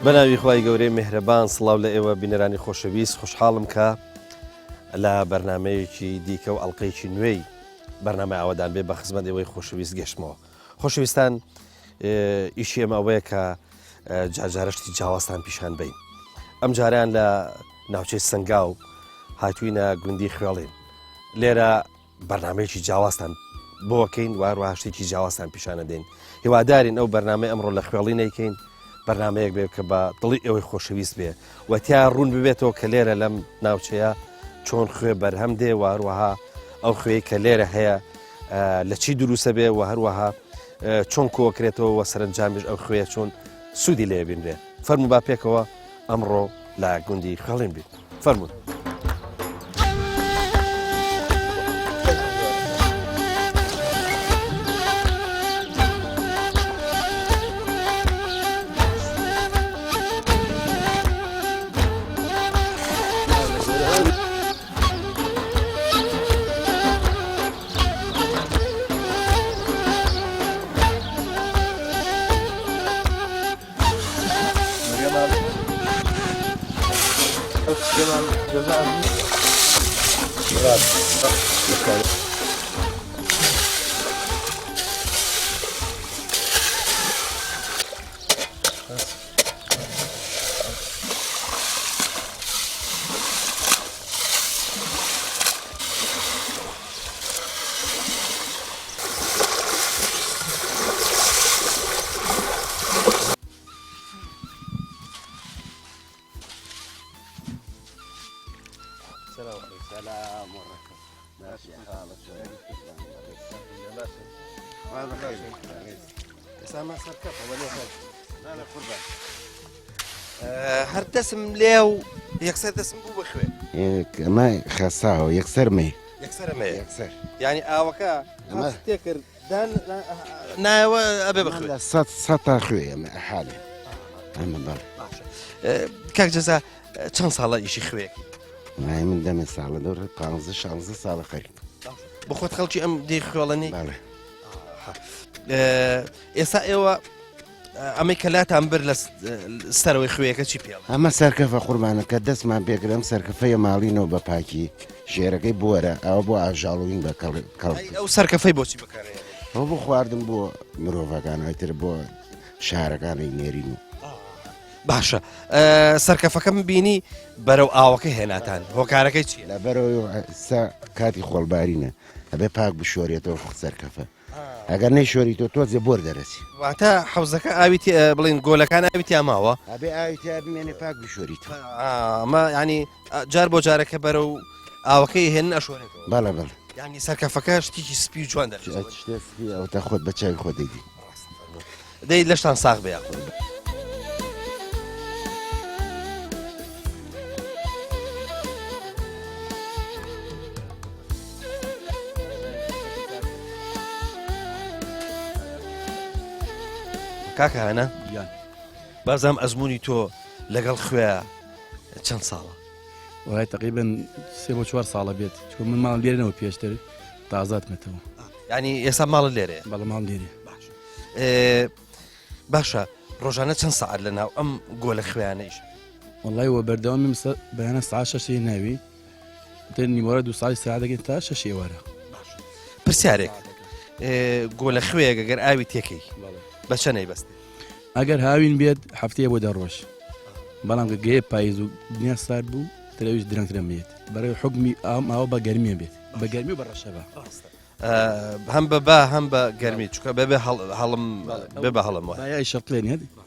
بەناوی خوای گەورەی مێهرەبان سڵاو لە ئێوە بینەرانی خۆشەویست خۆشحاڵم کە لە بەرنمەیەکی دیکە و ئەڵلقەیەکی نوێی بەرنامە ئاوەدان بێ بە خزمەت ئێوەی خۆشەویست گەشتمەوە خۆشەویستان ئیشی ئێمە ئەوەیە کە جارجارە شتی جیاوازتان پیشان بین ئەم جاریان لە ناوچەی سنگاو هاتوینە گوندی خوێڵین لێرە بەرنمەیەکی جیاوازتان بۆکەین واروە شتێکی جیاوازتان پیشانە دێن هیوادارین ئەو بەرنمەی ئەمڕۆ لە خوێڵی نیکەین بەرنمەیەک بێ کە بە دڵی ئێوەی خۆشەویست بێ و تیا ڕوون ببێتەوە کە لێرە لەم ناوچەیە چۆن خوێ بەرهەم دێ واروەها ئەو خوێی کە لێرە هەیە لە چی دروستە بێ و هەروەها چۆن کۆکرێتەوە و سەرنجامیش ئەو خوێ چۆن سوودی لێ بینرێ فەرموو با پێکەوە ئەمڕۆ لە گوندی خوێڵین بیت فەرموون. هەر دەسم لێ و یەکسەر دەسم بوو بەخوێ ئەمە خەساوە یەکسەر مێ یەکسەر مێ یەکسەر یعنی ئاوەکە ئەمە تێکرد دان نایەوە ئەبێ بخوێ لە سە سەتا خوێ ئەمە حاڵێ ئەمە بەڵێ کاک جەزا چەند ساڵە ئیشی خوێکی نای من دەمێ ساڵە دەور پ 16 ساڵە خەریک بخۆت خەڵکی ئەم دێ خوێڵەنی بەڵێ ئێستا ئێوە ئەمەی کە لاتان بر لە سەرەوەی خوێەکە چی پێڵ ئەمە سەرکەفە قوربانەکە دەستمان پێکرم سەرکەفەیە ماڵینەوە بە پاکی شێرەکەی بۆرە ئەوە بۆ ئاژاڵوین بە کەڵ ئەو سەرکەفەی بۆچی بەکارێ ئەو بۆ خواردن بۆ مرۆڤەکان ئەتر بۆ شارەکانی نێرین و باشە سەرکەفەکەم بینی بەرەو ئاوەکە هێناتان هۆکارەکەی چی لەبەرەوەی کاتی خۆڵبارینە ئەبێ پاک بشۆرێتەوە سەرکەفە ئەگەر نەیشۆری تۆ تۆزێ بۆر دەرەچی. واتە حەوزەکە ئاوی تێ بڵین گۆلەکان ئاوی تیا ماوە؟ ئەبێ ئاوی تیا بمێنێ پاک بشۆریت. ئەمە ینی جار بۆ جارەکە بەرە و ئاوەکەی هێن ئەشۆرێتەوە. بەڵێ بەڵێ. ینی سەرکەفەکە شتێکی سپی و جوان دەرچێت. شتێ سپی ئەو تا خۆت بە چاوی خۆت دەیدی. دەی لەشتان ساغ بێ. کاکە هانا گیان بازام ئەزمموی تۆ لەگەڵ خوێ چەند ساڵە وای تقریبا سێ بۆ چوار ساڵە بێت چون من ماڵ لێرەوە پێشتر تازاتمەتەوە ینی ئێستا ماڵە لێرێ بەڵە ماڵ لێرێ باشە ڕۆژانە چەند سعات لە ناو ئەم گۆلە خوێیانەیش وڵی وە بەردەوامی بەیانە سا شەشی ناوی تر نیوەرە دوو ساڵی سرا دەگەین تا شەش ئێوارە. پرسیارێک گۆلە خوێیەک گەر ئاوی تێکەی بە چەنەی بەستێ؟ ئەگەر هاوین بێت هەفتەیە بۆ دە ڕۆژ بەڵام کە گەیە پاییز و دنیا سارد بوو ترەویش درەنگترە بێت بەرەی حکمی ئاو ئاوە بە گەرمیە بێت بە گەرمی و بە ڕەشەبە هەم بە با هەم بە گەرمی چکە بەبێ هەڵم بێ بە هەڵم وایە شەپلێن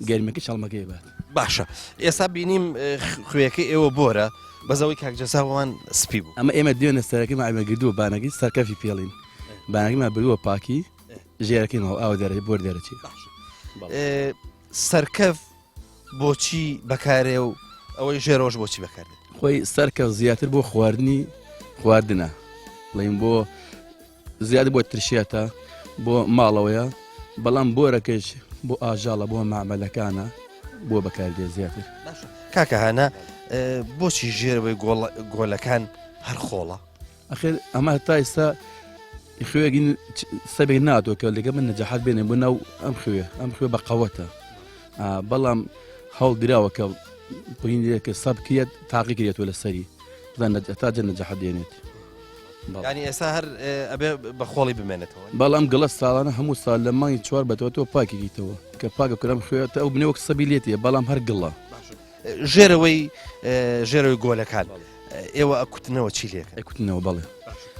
گەرمەکە چاڵمەکەی بات باشە ئێستا بینیم خوێەکەی ئێوە بۆرە بەزەوەی کاک جەزاوان سپی بوو ئەمە ئێمە دوێنە سەرەکەی ماوە گردووە بانەکەی سەرکەفی پێڵین بانەکەمان بردووە پاکی ژێرەکەی ماوە ئاو دەرەی بۆر دەرەچی سەرکەف بۆچی بەکارێ و ئەوەی ژێرەوەش بۆچی بەکاردێت؟ خۆی سەرکەف زیاتر بۆ خواردنی خواردنە بڵێن بۆ زیاد بۆ ترشیاتە بۆ ماڵەوەیە بەڵام بۆرەکەش بۆ ئاژاڵە بۆ مامەلەکانە بۆ بەکاردێ زیاتر کاکە هانا بۆچی ژێرەوەی گۆلەکان هەر خۆڵە؟ ئەخر ئەمە تا ئێستا خوێگین سەبێک ناتۆ کە لەگە من نەجەحات بێنێ بۆ ناو ئەم خوێ ئەم خوێ بە قەوەتە بەڵام. هەوڵ دراوە کە بینرێت کە سا بکرێت تاقی کرێتەوە لەسەری بزان تا جە نەجەحە دێنێت. ینی ئێستا هەر ئەبێ بە خۆڵی بمێنێتەوە. بەڵام گڵە ساڵانە هەموو ساڵ لە مانگی چوار بەتەوە تۆ پاکیکیتەوە کە پاکە کرام خوێتە ئەو بنێ وەک سەبی لێتیە بەڵام هەر گڵە. ژێرەوەی ژێرەوەی گۆلەکان ئێوە ئەکوتنەوە چی لێکە؟ ئەکوتنەوە بەڵێ.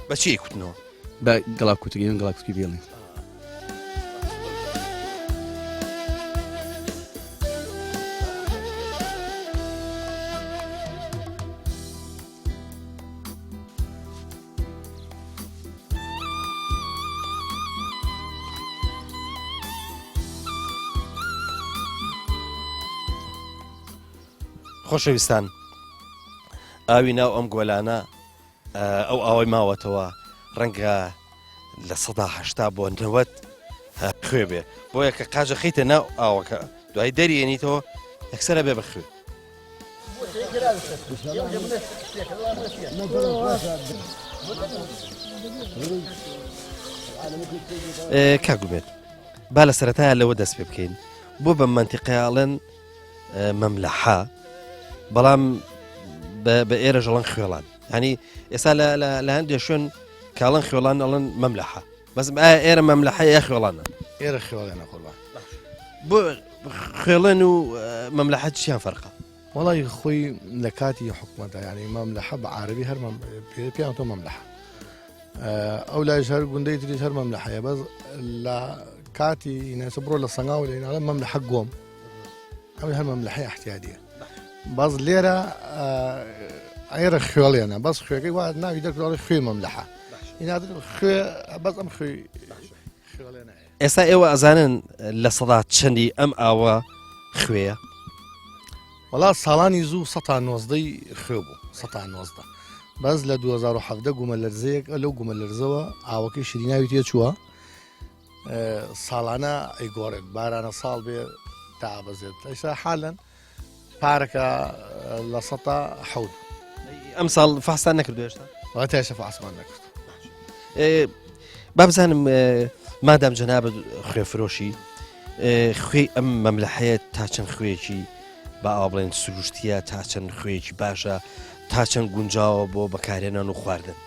بەچی ئەکوتنەوە؟ بە گەڵا کوتگەیان گەڵا کوتکی بێڵین. خۆشەویستان ئاوی ناو ئەم گۆلانە ئەو ئاوەی ماوەتەوە ڕەنگە 80% بۆ 90 خوێ بێ بۆیە کە قاژە خیتە ناو ئاوەکە دوای دەریێنیتەوە یەکسرە بێ بەخوێ. کاگومێت با لە سەرەتای لەوە دەست پێ بکەین بۆ بە منتیقیاڵێن مەملەحە بەڵام بە ئێرە ژەڵەن خوێڵان هەنی ئێستا لە هەندێک شوێن کاڵەن خوێڵان ئەڵەن مەملەحە بەس ئایا ئێرە مەملەحە یا خوێڵانە ئێرە خوێڵێنە قوربان بۆ خوێڵێن و مەملەحە چیان فەرقە وەڵی خۆی لە کاتی حکومەتە ینی مەملەحە بە عربی هەر پێیان تۆ مەملەحە ئەو لایش هەر گوندەی تریش هەر مەملەحەیە بەس لە کاتی نێسە بڕۆ لە سەنگاو لە ئیناڵە مەملەحە گۆم ئەم هەر مەملەحەی احتیادیە بەس لێرە ئێرە خوێڵێنە بەس خوێەکەی وا ناوی دەکرڵی خوێ مەملەحە ئینادر خوێ بەس ئەم خوێ خوێڵێنە ئێستا ئێوە ئەزانن لە سەدا چەندی ئەم ئاوە خوێیە؟ وەڵا ساڵانی زوو سەتا نۆزدەی خوێ بوو سەتا نۆزدە بەس لە 2017 گومە لەرزەیەک لەو گومە لەرزەوە ئاوەکەی شیریناوی تێچووە ساڵانە ئەیگۆڕێت بارانە ساڵ بێ دابەزێت ئەیسا حالەن پارەکە لە سەتا حەوت ئەم ساڵ فاستان نەکردو هێشتا واتە ئێستا فاسمان نەکرد با بزانم مادام جەنابت خوێفرۆشی خوێی ئەم مەملەحەیە تا چەند خوێکی با ئاوا بڵێن سروشتیە تا چەند خوێکی باشە تا چەند گونجاوە بۆ بەکارهێنان و خواردن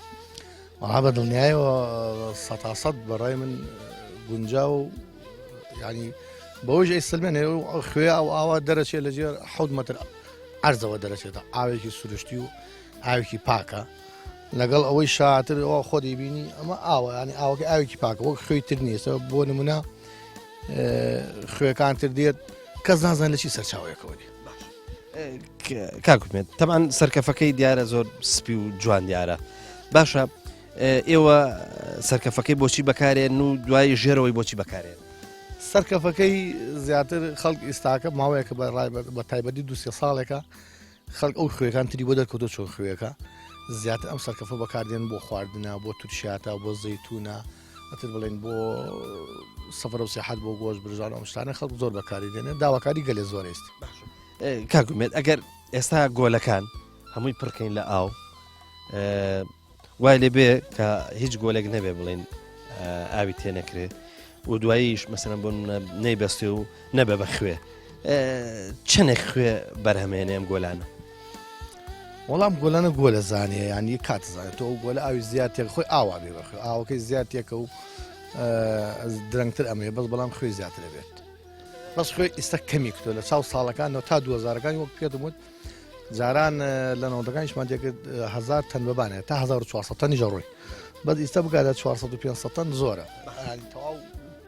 وەڵا بە دڵنیایەوە سەتا سەد بەڕای من گونجاو و ینی بەوەش ئەی سلمێنێ خوێ ئەو ئاوا دەرەچێت لە ژێر حەوت مەتر عەرزەوە دەرەچێتە ئاوێکی سروشتی و ئاوێکی پاکە لەگەڵ ئەوەی شاتر ئەوە خۆ دەیبینی ئەمە ئاوە ینی ئاوەکە ئاوێکی پاکە وەک خوێی تر نییە بۆ نمونە خوێکان تر دێت کەس نازان لە چی سەرچاوەیەکەوە دێت کاکومێت تەمان سەرکەفەکەی دیارە زۆر سپی و جوان دیارە باشە ئێوە سەرکەفەکەی بۆچی بەکارێن و دوای ژێرەوەی بۆچی بەکارێن سەرکەفەکەی زیاتر خەڵک ئیستاکە ماوەیەکە بە ڕای بە تایبەتی دوسێ ساڵێکە خەڵک ئەو خوێکان تری بۆ دەرکەوتۆ چۆن خوێکە زیاتر ئەم سەرکەفە بەکاردێن بۆ خواردنە بۆ تورشاتە بۆ زەیتونە ئەتر بڵێن بۆ سەفر و سیحەت بۆ گۆش برژان ئەم شتانە خەڵک زۆر بەکاری دێنێت داواکاری گەلێ زۆر ئێست کاکومێت ئەگەر ئێستا گۆلەکان هەمووی پڕکەین لە ئاو وای لێ بێ کە هیچ گۆلێک نەبێ بڵێن ئاوی تێ نەکرێ و دواییش مەسەرم بۆ نەیبەستێ و نەبێ بە خوێ چەندێک خوێ بەرهەمێنێ ئەم گۆلانە وەڵام گۆلانە گۆلە زانێ ینی کات زانێت تۆ ئەو گۆلە ئاوی زیاد تێک خۆی ئاوا بێ بەخوێ ئاوەکەی زیاد تێکە و درەنگتر ئەمەیە بەس بەڵام خوێی زیاتر بێت بەس خوێ ئیستا کەمی کردو لە چاو ساڵەکانەوە تا 2000ەکانی وەک پێتم وت جاران لە نەوەدەکانیشمان تێکرد هزار تەن بەبانە تا 1400 تەنی ژەڕۆی بەس ئیستا بگاتە 400 500 تەن زۆرە تەواو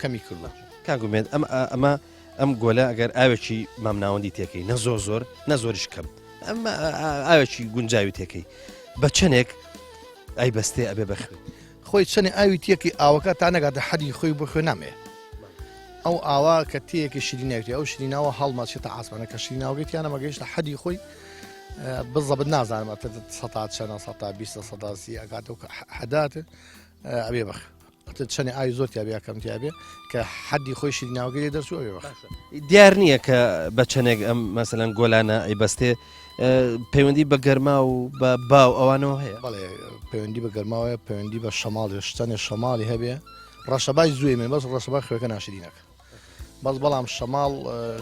کەمی کردووە کاک ئومێد ئەم ئەمە ئەم گۆلە ئەگەر ئاوێکی مامناوەندی تێکەی نە زۆر زۆر نە زۆریش کەم ئەم ئاوێکی گونجاوی تێکەی بە چەندێک ئەی بەستێ ئەبێ بەخوێ خۆی چەنێ ئاوی تێکی ئاوەکە تا نەگاتە حەدی خۆی بۆ خوێ نامێ ئەو ئاوا کە تێیەکی شیریناوی ئەو شیریناوە هەڵمەچێتە ئاسمانە کە شیریناوەکەی تیانە مەگەیشتە حەدی خۆی بزەبت نازانم سەتا چەنە سەتا بیستە سەدا سی ئەگاتەوە کە حەدات ئەبێ بەخ چەنێ ئاوی زۆر تیابێ کەم تیابێ کە حەدی خۆی شیریناوەکەی لێ دەرچوو ئەبێ بەخ دیار نییە کە بە چەندێک ئەم مەسەلەن گۆلانە ئەیبەستێ پەیوەندی بە گەرما و بە باو ئەوانەوە هەیە؟ بەڵێ پەیوەندی بە گەرماوەیە پەیوەندی بە شەماڵی شتەنێ شەماڵی هەبێ ڕەشەبای زووی من بەس ڕەشەبای خوێکە ناشرینەکە. بەس بەڵام شەماڵ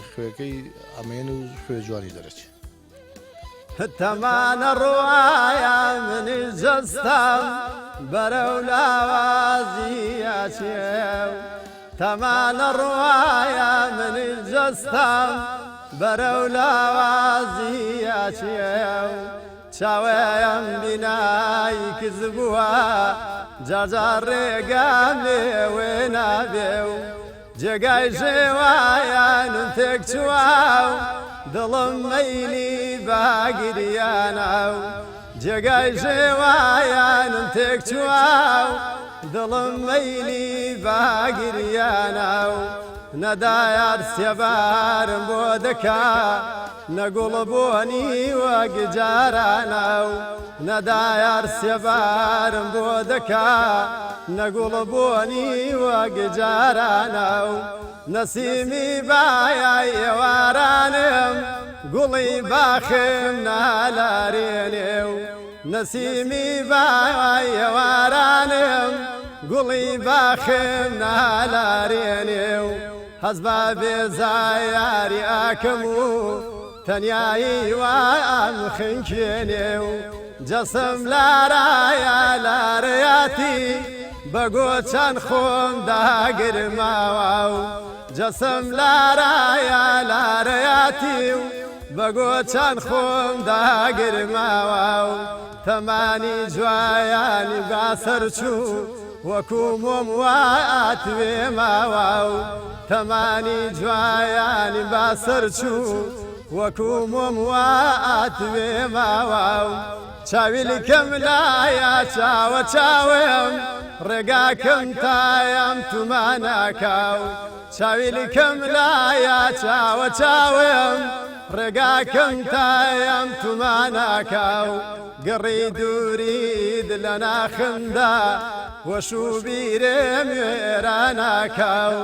خوێکەی ئەمێن و خوێ جوانی دەرەچێ. تەمانە ڕوایە منی جەستەم بەرەو لاوازی ئەچێ و تەمانە ڕوایە منی جەستەم بەرەو لاوازی ئەچێ و چاوەیەم بینای کز بووە جارجار ڕێگام لێ وێنابێ و جێگای ژێوایانم تێکچووە و دڵم مەیلی بە گریانە و جێگای ژێوایانم تێکچووە و دڵم مەیلی بە گریانە و نە دایار سێبارم بۆ دەکا نە گوڵ بۆنی وەک جارانە و نە دایار سێبارم بۆ دەکا نە گوڵ بۆنی وەک جارانە و نەسیمی بایای ئێوارانم گوڵی باخم نالارێنێ و نەسیمی بایای ئێوارانم گوڵی باخم نالارێنێ و هەست بە بێزایاری ئەکەم و تەنیایی وا ئەمخنکێنێ و جەسم لارایە لارەیاتی بە گۆچان خۆم داگرماوە و جەسم لارایە لارەیاتی و بە گۆچان خۆم داگرماوە و تەمانی جوایانی باسەر چوو وەکو مۆم وا ئاتوێ ماوە و تەمانی جوایانی باسەر چوو وەکو مۆم وا ئاتوێ ماوە و چاویلکەم لایە چاوە چاوم ڕێگاکەم تایەم توماناکا و چاویلکەم لایە چاوە چاوم ڕێگاکەم تایەم توماناکا و گڕی دوورید لە ناخمدا وەش و بیرێم وێراناکا و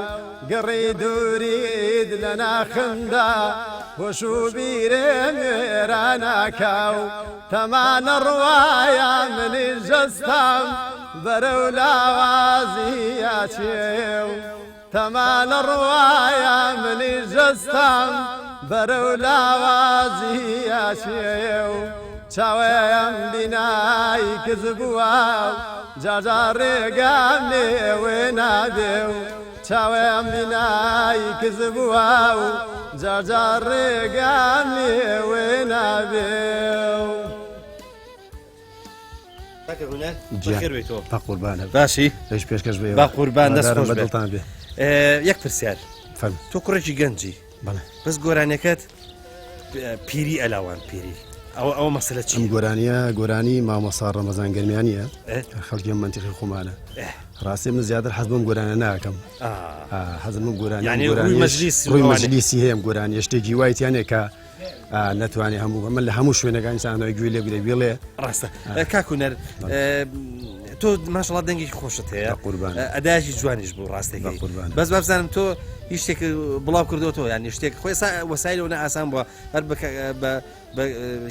گڕی دوورید لە ناخمدا هۆش و بیرێم وێراناکا و تەمانە ڕوایە منیش جەستەم بەرەو لاوازی ئەچێ و تەمانە ڕوایە منیش جەستەم بەرەو لاوازی ئەچێ و چاوەیەم بینای کز بووە و جارجار ڕێگام لێ وێنابێ و چاوەیەم بینای کز بووە و جارجار ڕێگام لێ وێنابێ و. کاکە هونەر بەخێر بێیتەوە. بەقوربانە باشی لەش پێشکەش بێ با قوربان دەست هیوادارم خۆش بە بێ. دڵتان بێ یەک پرسیار فەرموو. تۆ کوڕێکی گەنجی بەڵێ بەس گۆرانیەکەت پیری ئەلاوان پیری ئەوە ئەوە مەسەلە چی ئەم گۆرانیە گۆرانی مامۆسا ڕەمەزان گەرمیانیە ئێ؟ خەڵکی ئەم مەنتیقی خۆمانە ئێ. ڕاستی من زیاتر حەز بەم گۆرانە ناکەم آه. آه، حەزم بەم گۆرانیە یعنی ئەم ڕووی گۆرانیەش- مەجلیس و ڕووی ئەوانە. مەجلیسی هەیە ئەم گۆرانیە شتێکی وای تیانێ کە نەتوانێ هەموو من لە هەموو شوێنەکان ئینسان گوێ لێ بگرێ ویڵێ ڕاستە کاک هونەر تۆ ماشەڵا دەنگێکی خۆشت هەیە قوربان ئەدایکی جوانیش بوو ڕاستەکەی قوربان بەس بابزانم تۆ هیچ شتێک بڵاو کردوەوە یان شتێک خۆی وەسایلەوە نە ئاسان بووە هەر بە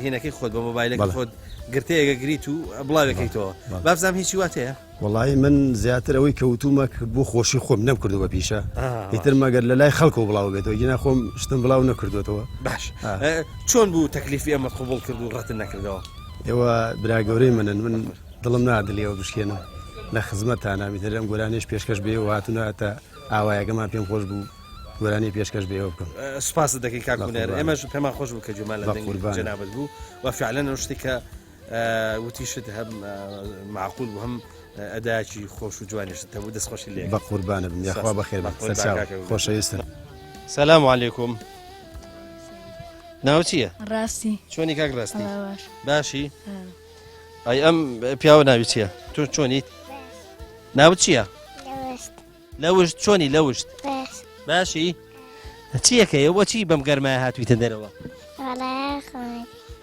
هینەکەی خۆت بە مۆبایلەکە خۆت گرتەیەگە گریت و بڵاوێکەیتەوە بابزانام هیچی وات هەیە وەڵایی من زیاتر ئەوەی کە وتومە کە بۆ خۆشی خۆم نەمکردووە بە پیشە ئیتر مەگەر لە لای خەڵکەوە بڵاو بێتەوە گینا خۆم شتم بڵاو نەکردوێتەوە باش چۆن بوو تەکلیفی ئەمە قوبڵ کرد و ڕەتن نەکردەوە ئێوە برا گەورەی منن من دڵم نادلیەوە بشکێنم لە خزمەتتانە ئیتر ئەم گۆرانیش پێشکەش بێ و هاتوونەتە ئاوایەکەمان پێم خۆش بوو گۆرانی پێشکەش بێ بکەم سوپاست دەکەین کاک هونەر ئێمەش پێمان خۆش بوو کە گوێمان لە دەنگی جەنابت بوو و فعلەن ئەو شتێک کە وتیشت هەم معقول بوو هەم ئەدایەکی خۆش و جوانیشت هەبوو دەست خۆشی لێ بە قوربانە بم یاخوا بەخێر بن سەرچاو خۆشەویستن. سلام علیکم ناو چییە؟ ڕاستی چۆنی کاک ڕاستی باشی ئەی ئەم پیاوە ناوی چییە تۆ چۆنیت ناوت چییە؟ لەوشت چۆنی لەوشت باشی چیەکەیە بۆچی بەم گەرمایە هاتوویتە دەرەوە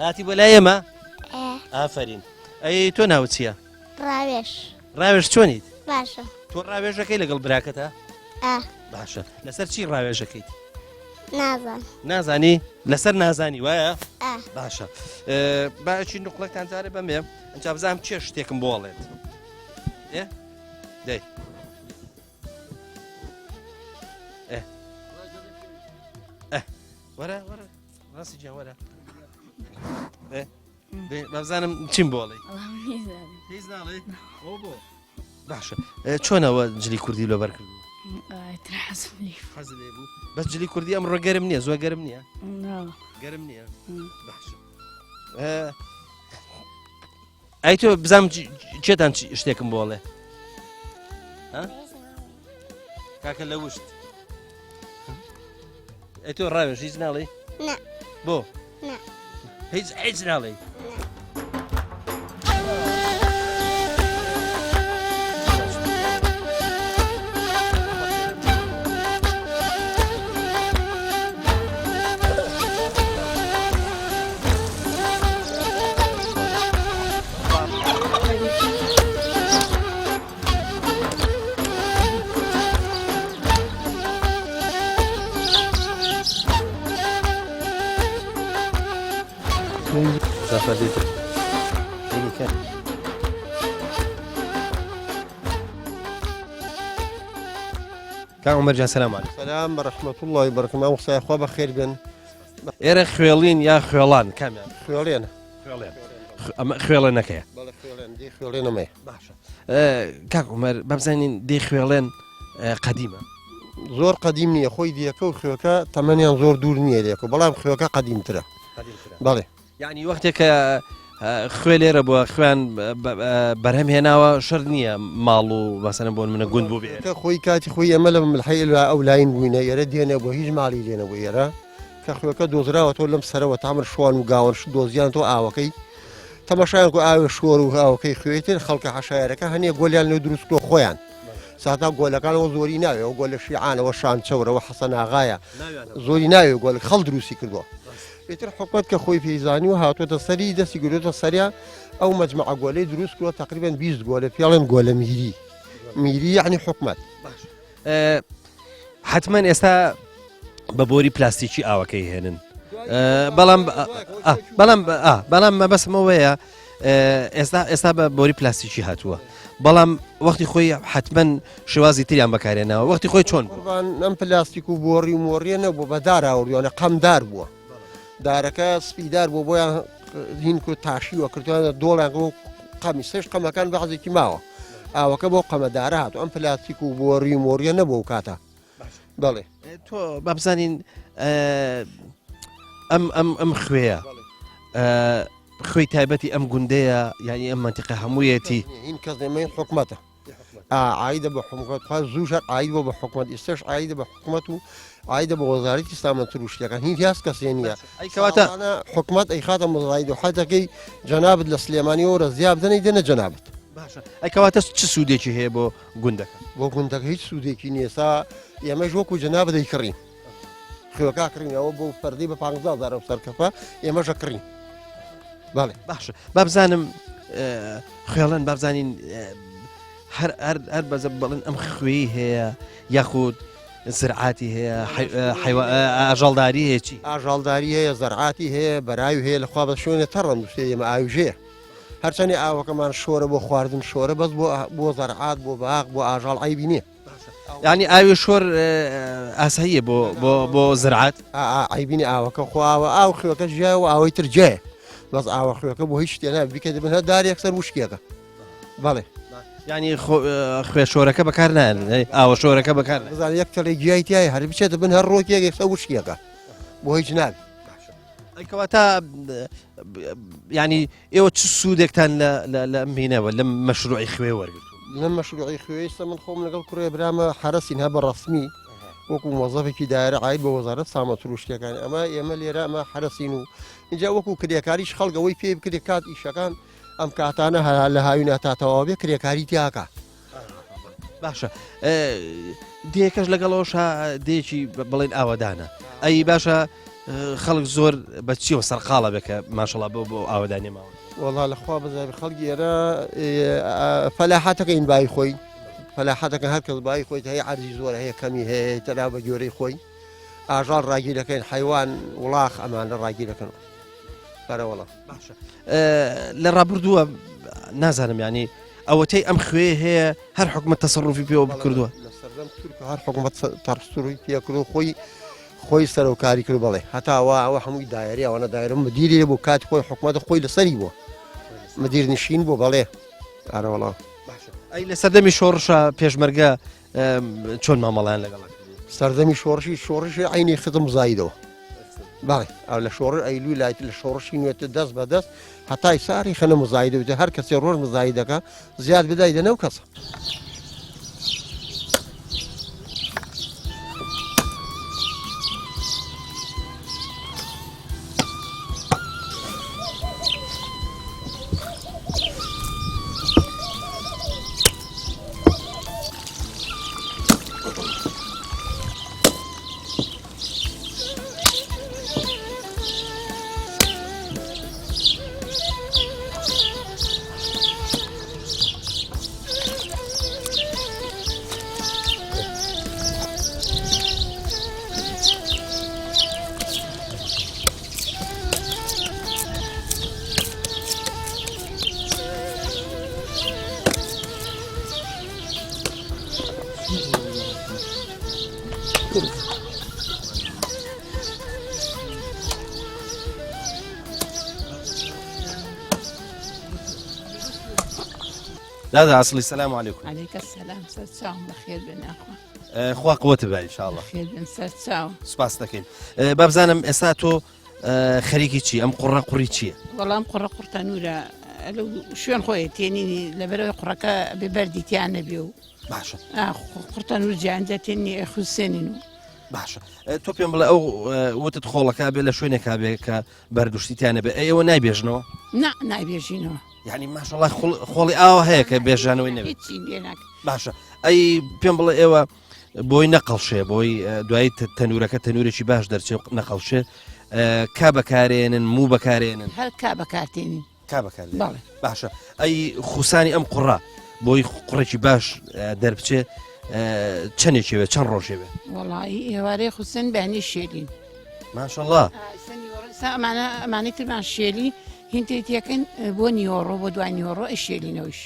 هاتی بۆ لای ئێمە ئافرین ئەی تۆ ناوت چییە ڕاوێژ ڕاوێژ چۆنیت باشە تۆ ڕاوێژەکەی لەگەڵ براکەتە باشە لەسەر چی ڕاوێژەکەیت نازان نازانی لەسەر نازانی وایە باشە باچی نقلەکان جارێ بەمێ ئەنجا بزانام چێ شتێکم بۆڵێت دەی. وەرە وەرە ڕاستی گیان وەرە بابزانم چیم بۆڵی هیچ ناڵێ بۆ باشە چۆنەوە جلی کوردی لەبەر کرد بوو بەس جلی کوردی ئەم ڕۆ گەرم نییە زۆر گەرم نییە گەرم نییە باشە ئەی تۆ بزانم چێتان شتێکم بۆڵێ کاکە لە وشت ئەی تۆ ڕاوێژ هیچ ناڵێ بۆ هیچ هیچ ناڵێ کاک عومەر جان سلام علیکم. سلام بە رحمة اللە وبرکاته مامۆستای خوا بەخێر بێن. ئێرە خوێڵین یا خوێڵان کامیان؟ خوێڵێن. خوێڵێن ئەمە خوێڵێنەکەیە. بەڵێ خوێڵێن دێ خوێڵێنەمەیە. باشە کاک عومەر با بزانین دێ خوێڵێن قەدیمە؟ زۆر قەدیم نییە خۆی دیەکە و خوێکە تەمەنیان زۆر دوور نییە لێکە بەڵام خوێکە قەدیمترە. بەڵێ. یانی وەختێک کە خوێ لێرە بووە خوێن بەرهەم هێناوە شەرت نییە ماڵ و مەسەلەن بۆ منە گوند بوو بێ کە خۆی کاتی خۆی ئەمە لە ملحەی ئەو لاین بووینە ئێرە دێنە بۆ هیچ ماڵی لێنە بۆ ئێرە کە خوێکە دۆزراوە تۆ لەم سەرەوە تامر شوان و گاوەن دۆزیان تۆ ئاوەکەی تەمەشایان کو ئاوێ شۆر و ئاوەکەی خوێتر خەڵکە حەشایەرەکە هەنێ گۆلیان لێ دروست کردووە خۆیان ساتا گۆلەکانەوە زۆری ناوێ و گۆلە شیعانەوە شان چەورەوە حەسەناغایە زۆری ناوێ گۆل خەڵ دروستی کردووە ئیتر حکومەت کە خۆی پێی زانیوە هاتۆتە سەری دەستی گرتۆتە سەریا ئەو مەجمەعە گۆلەی دروست کردوە تقریبا 20 گۆلە پێڵێن گۆلە میری میری یعنی حکومەت حتمما ئێستا بە بۆری پلاستیکی ئاوەکەی هێنن بەڵام بەڵام بەڵام مەبەسمەوەیە ئێستا ئێستا بە بۆری پلاستیکی هاتووە بەڵام وەختی خۆی حتمما شێوازی تریان بەکارێنەوە وەختی خۆی چۆن ئەم پلاستیک و بۆڕی و مۆڕیە نەبوو بەدار ئاوردوانە قەمدار بووە دارەکە سپیدار بۆ بۆیان هینک و تاشیوە کردوانە دۆڵیان بۆ قەمی سێش قەمەکان بەعزێکی ماوە ئاوەکە بۆ قەمەدارە هاتو ئەم پلاستیک و بۆڕی و مۆڕیە نەبوو و کاتە بەڵێ تۆ با بزانین ئەم ئەم ئەم خوێیە خوێی تایبەتی ئەم گوندەیە یعنی ئەم منتیقە هەموویەتی هین کەس نێمەی حکومەتە ئایدە بە حکومەت خوا زوو هەر ئاید بۆ بە حکومەت ئێستش ئایدە بە حکومەت و ئایدە بە وەزارەتی سامە سروشتەکان هیچ هیاس کەسێ نییە ئەی کەواتە حکومەت ئەیخاتە مزاید و حەتەکەی جەنابت لە سلێمانی وەرە زیاب دەنەی دەنە جەنابت باشە ئەی کەواتە چ سوودێکی هەیە بۆ گوندەکە؟ بۆ گوندەکە هیچ سوودێکی نییە سا ئێمەش وەکو جەنابت دەیکڕین خوێکا کڕینەوە بۆ فەردی بە 15 هەزار سەرکەفە ئێمەشە کڕین بەڵێ باشە با بزانم خوێڵەن با بزانین هەر هەر هەر بەزە بڵن ئەم خوێی هەیە یاخود زرعاتی هەیە ئاژەڵداری هەیە چی ئاژەڵداری هەیە زەرعاتی هەیە بەراوی هەیە لەخوا بە شوێنە تەڕم دوستێ ئێمە ئاوژەیە هەرچەنی ئاوەکەمان شۆرە بۆ خواردن شۆرە بەس بۆ بۆ زەرعات بۆ باغ بۆ ئاژەڵ عیبی نییە ینی ئاوی شۆر ئاساییە بۆ بۆ بۆ زرعات عیبینی ئاوەکە خۆ ئاوە ئاو خوێەکە ژیایە و ئاوەی تر جێ بەس ئاوە خوێەکە بۆ هیچ شتێ نابێت بیکە دەبن هەر دار یەکسەر وشکێکە بەڵێ ینی خوێ شۆرەکە بەکار نایەن ئاوە شۆرەکە بەکار بزان یەک تەڵی گیای تایە هەر بچێتە بن هەر ڕۆکێک یەکسەر وشکێکە بۆ هیچ نابێت کەواتە ینی ئێوە چ سوودێکتان لە مینەوە لەم مەشروعی خوێ وەرگرت لەم مەشروعی خوێ من خۆم لەگەڵ کوڕێ برامە حرەسین هە بە ڕسمی وەکو مۆزەفێکی دایرە عاید بە وەزارەت سامە سروشتەکان ئەمە ئێمە لێرە ئەمە حرەسین و اینجا وەکو کرێکاریش خەڵگەوەی پێ بکرێت کات ئیشەکان ئەم کاتانە لە هاوینە تا تەواوێ کرێکاری تیاکە باشە دێکەش لەگەڵەوەشا دێکی بڵێن ئاوادانە ئەی باشە خەڵک زۆر بە چیەوە سەرقاڵە بێ کە ماشەڵا بۆ بۆ ئاوادانی ماوە وەڵا لەخوا بەزای خەڵکی ئێرە فەلاحاتەکەین بای خۆی فەلاحاتەکە هەر کەس بای خۆی هەیە عەرزی زۆر هەیە کەمی هەیە تەلا بە گوێرەی خۆی ئاژاڵ ڕاگیر دەکەین حیوان وڵاخ ئەمانە ڕاگیر دەکەن بەرەوەڵە باشە لە ڕابردووە نازانم ینی ئەوەتەی ئەم خوێ هەیە هەر حکومت تەسەڕوفی پێوە بکردووە لە سەردەم تورک هەر حکومت تەسەڕوفی پێ کردو خۆی. خۆی سەرۆکاری کرد بەڵێ هەتا وا ئەوە هەمووی دایەری ئەوانە دایرە مدیری بوو کاتی خۆی حکومەت خۆی لەسەری بووە مدیر نشین بوو بەڵێ ئارەوەڵا ئەی لە سەردەمی شۆڕشە پێشمەرگە چۆن مامەڵیان لەگەڵ سەردەمی شۆڕشی شۆڕشی عینی خزم زایدەوە بەڵێ ئەو لە شۆڕ ئەیلوی لایت لە شۆڕشی نوێتر دەست بە دەست هەتای ساری خەنە مزایدە وتە هەر کەسێ ڕۆژ مزایدەکە زیاد بدای دەنەو کەسە. دادا ئەسڵی سلام علیکم علیک السلام سەر چاوم بەخێر بێن ئاخوا خوا قوت بە ان شاء الله خێر بن سەر چاو سپاس دەکەین با بزانم ئێستا تۆ خەریکی چی ئەم قوڕە قوڕی چییە؟ وەڵام قوڕە قوڕتە نورە لەو شوێن خۆی تێنینی لەبەرەوەی قوڕەکە بێ بەردی تیان نەبێ و باشە قوڕتە نور جیانجە تێنی خوسێنین و باشە تۆ پێم بڵێ ئەو وتت خۆڵەکە بێ لە شوێنێکا بێ کە بەردوشتی تیانە بێ ئەوە نایبێژنەوە نا نایبێژینەوە یعنی ماشەڵای خۆڵی ئاوا هەیە کە بێژانەوەی نەبێت باشە ئەی پێم بڵێ ئێوە بۆی نەقەڵشێ بۆی دوایی تەنورەکە تەنورێکی باش دەرچێ و نەقەڵشێ کا بەکارێنن موو بەکارێنن هەر کا بەکارتێنین کا بەکار باشە ئەی خوسانی ئەم قوڕە بۆی قوڕێکی باش دەربچێ چەندێکێوێ چەند ڕۆژێوێ وەڵی ئێوارەی خوسن بەنی شێرین ماشەڵا ئەمانە ئەمانەی ترمان شێلی هینتێتیەکەن بۆ نیۆڕۆ بۆ دوای نیۆڕۆ ئەشێلینەوەش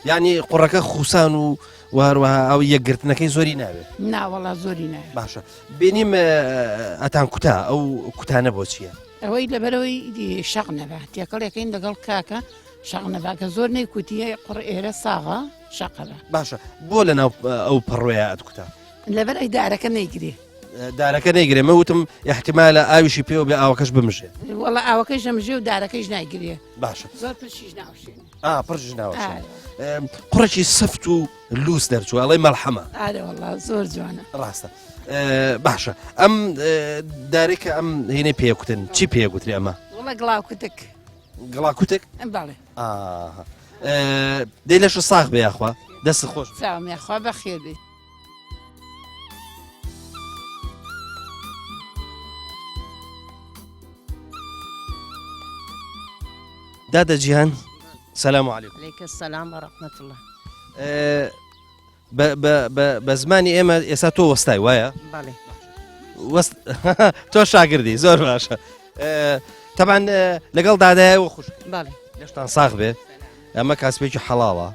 یعنی قوڕەکە خوسان و وهروەها ئەو یەکگرتنەکەی زۆری ناوێت ناوەڵا زۆری ناوێت باشە بینیم ئەتان کوتا ئەو کوتانە بۆ چییە؟ ئەوەی لەبەرەوەی شەق نەبا تێکەڵێکەین لەگەڵ کاکە شەق نەبا کە زۆر نەیکوتیە قڕ ئێرە ساغە شەقەبە باشە بۆ لە ناو ئەو پەڕۆیە ئەت کوتا لەبەر ئەی دارەکە نەیگرێ دارەکە نەیگرێ مە وتم احتیمالە ئاویشی پێوە بێ ئاوەکەش بمژێ وەڵا ئاوەکەش دەمژێ و دارەکەیش نایگرێ باشە زۆر پرشیش ناوشێنێ ئا پرش ناوشێنێ قوڕێکی سفت و لوس دەرچوو ئەڵێ مەڵحەمە ئارە وەڵا زۆر جوانە ڕاستە باشە ئەم دارێکە ئەم هینەی پێکوتن چی پێگوتری ئەمە وڵە گڵاوکوتک گڵاکوتک بەڵێ دەی لەش ساغ بێ یاخوا دەست خۆش چاوم یاخوا بەخێر بێ دادە جیهان سلام علیکم علیک السلام و رحمت الله بە زمانی ئێمە ئێستا تۆ وەستای وایە بەڵێ وەست تۆ شاگردی زۆر باشە تەبان لەگەڵ دادایە و خوش بەڵێ لەشتان ساغ بێ ئەمە کاسپێکی حەڵاڵە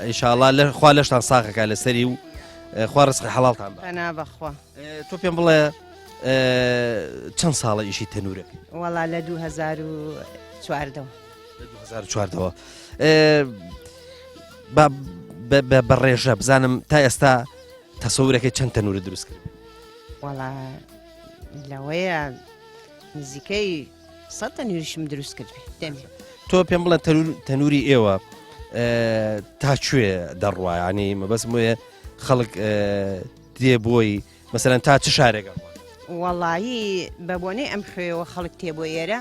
ئیشاڵا لە خوا لەشتان ساغەکە لەسەری و خوا ڕزقی حەڵاڵتان بە پەنا بەخوا تۆ پێم بڵێ چەند ساڵە ئیشی تەنورەکەی وەڵا لە 2014 لە 2014ەوە بە ڕێژە بزانم تا ئێستا تەسەورەکەی چەند تەنورە دروست کرد وەڵا لەوەیە نزیکەی سە تەنوریشم دروست کرد دەمی تۆ پێم بڵێ تەنوری ئێوە تا کوێ دەڕوا ینی مەبەست وێ خەڵک دێ بۆی مەسەلەن تا چ شارێک ئەڕوات؟ وەڵایی بە بۆنەی ئەم خوێوە خەڵک تێ بۆ ئێرە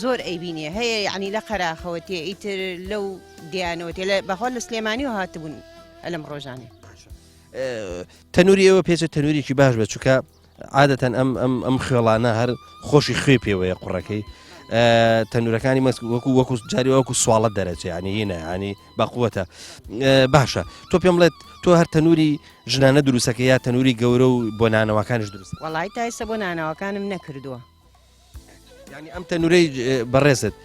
زۆر ئەیبینێ هەیە یعنی لە قەراخەوە تێ ئیتر لەو دیانەوە تێ لە بەخۆ لە سلێمانیەوە هاتبوون ئەلم ڕۆژانێ. تەنوری ئێوە پێچە تەنورێکی باش بێت چونکە عادەتەن ئەم ئەم ئەم خوێڵانە هەر خۆشی خوێ پێوەیە قوڕەکەی تەنورەکانی مەس وەکو وەکو جاری وەکو سواڵەت دەرەچێ ینی هینە ینی بەقوەتە باشە تۆ پێم بڵێت تۆ هەر تەنوری ژنانە دروستەکە یا تەنوری گەورە و بۆ نانەواکانیش دروست وەڵی تا ئێستا بۆ نانەوەکانم نەکردووە. یعنی ئەم تەنورەی بەڕێزت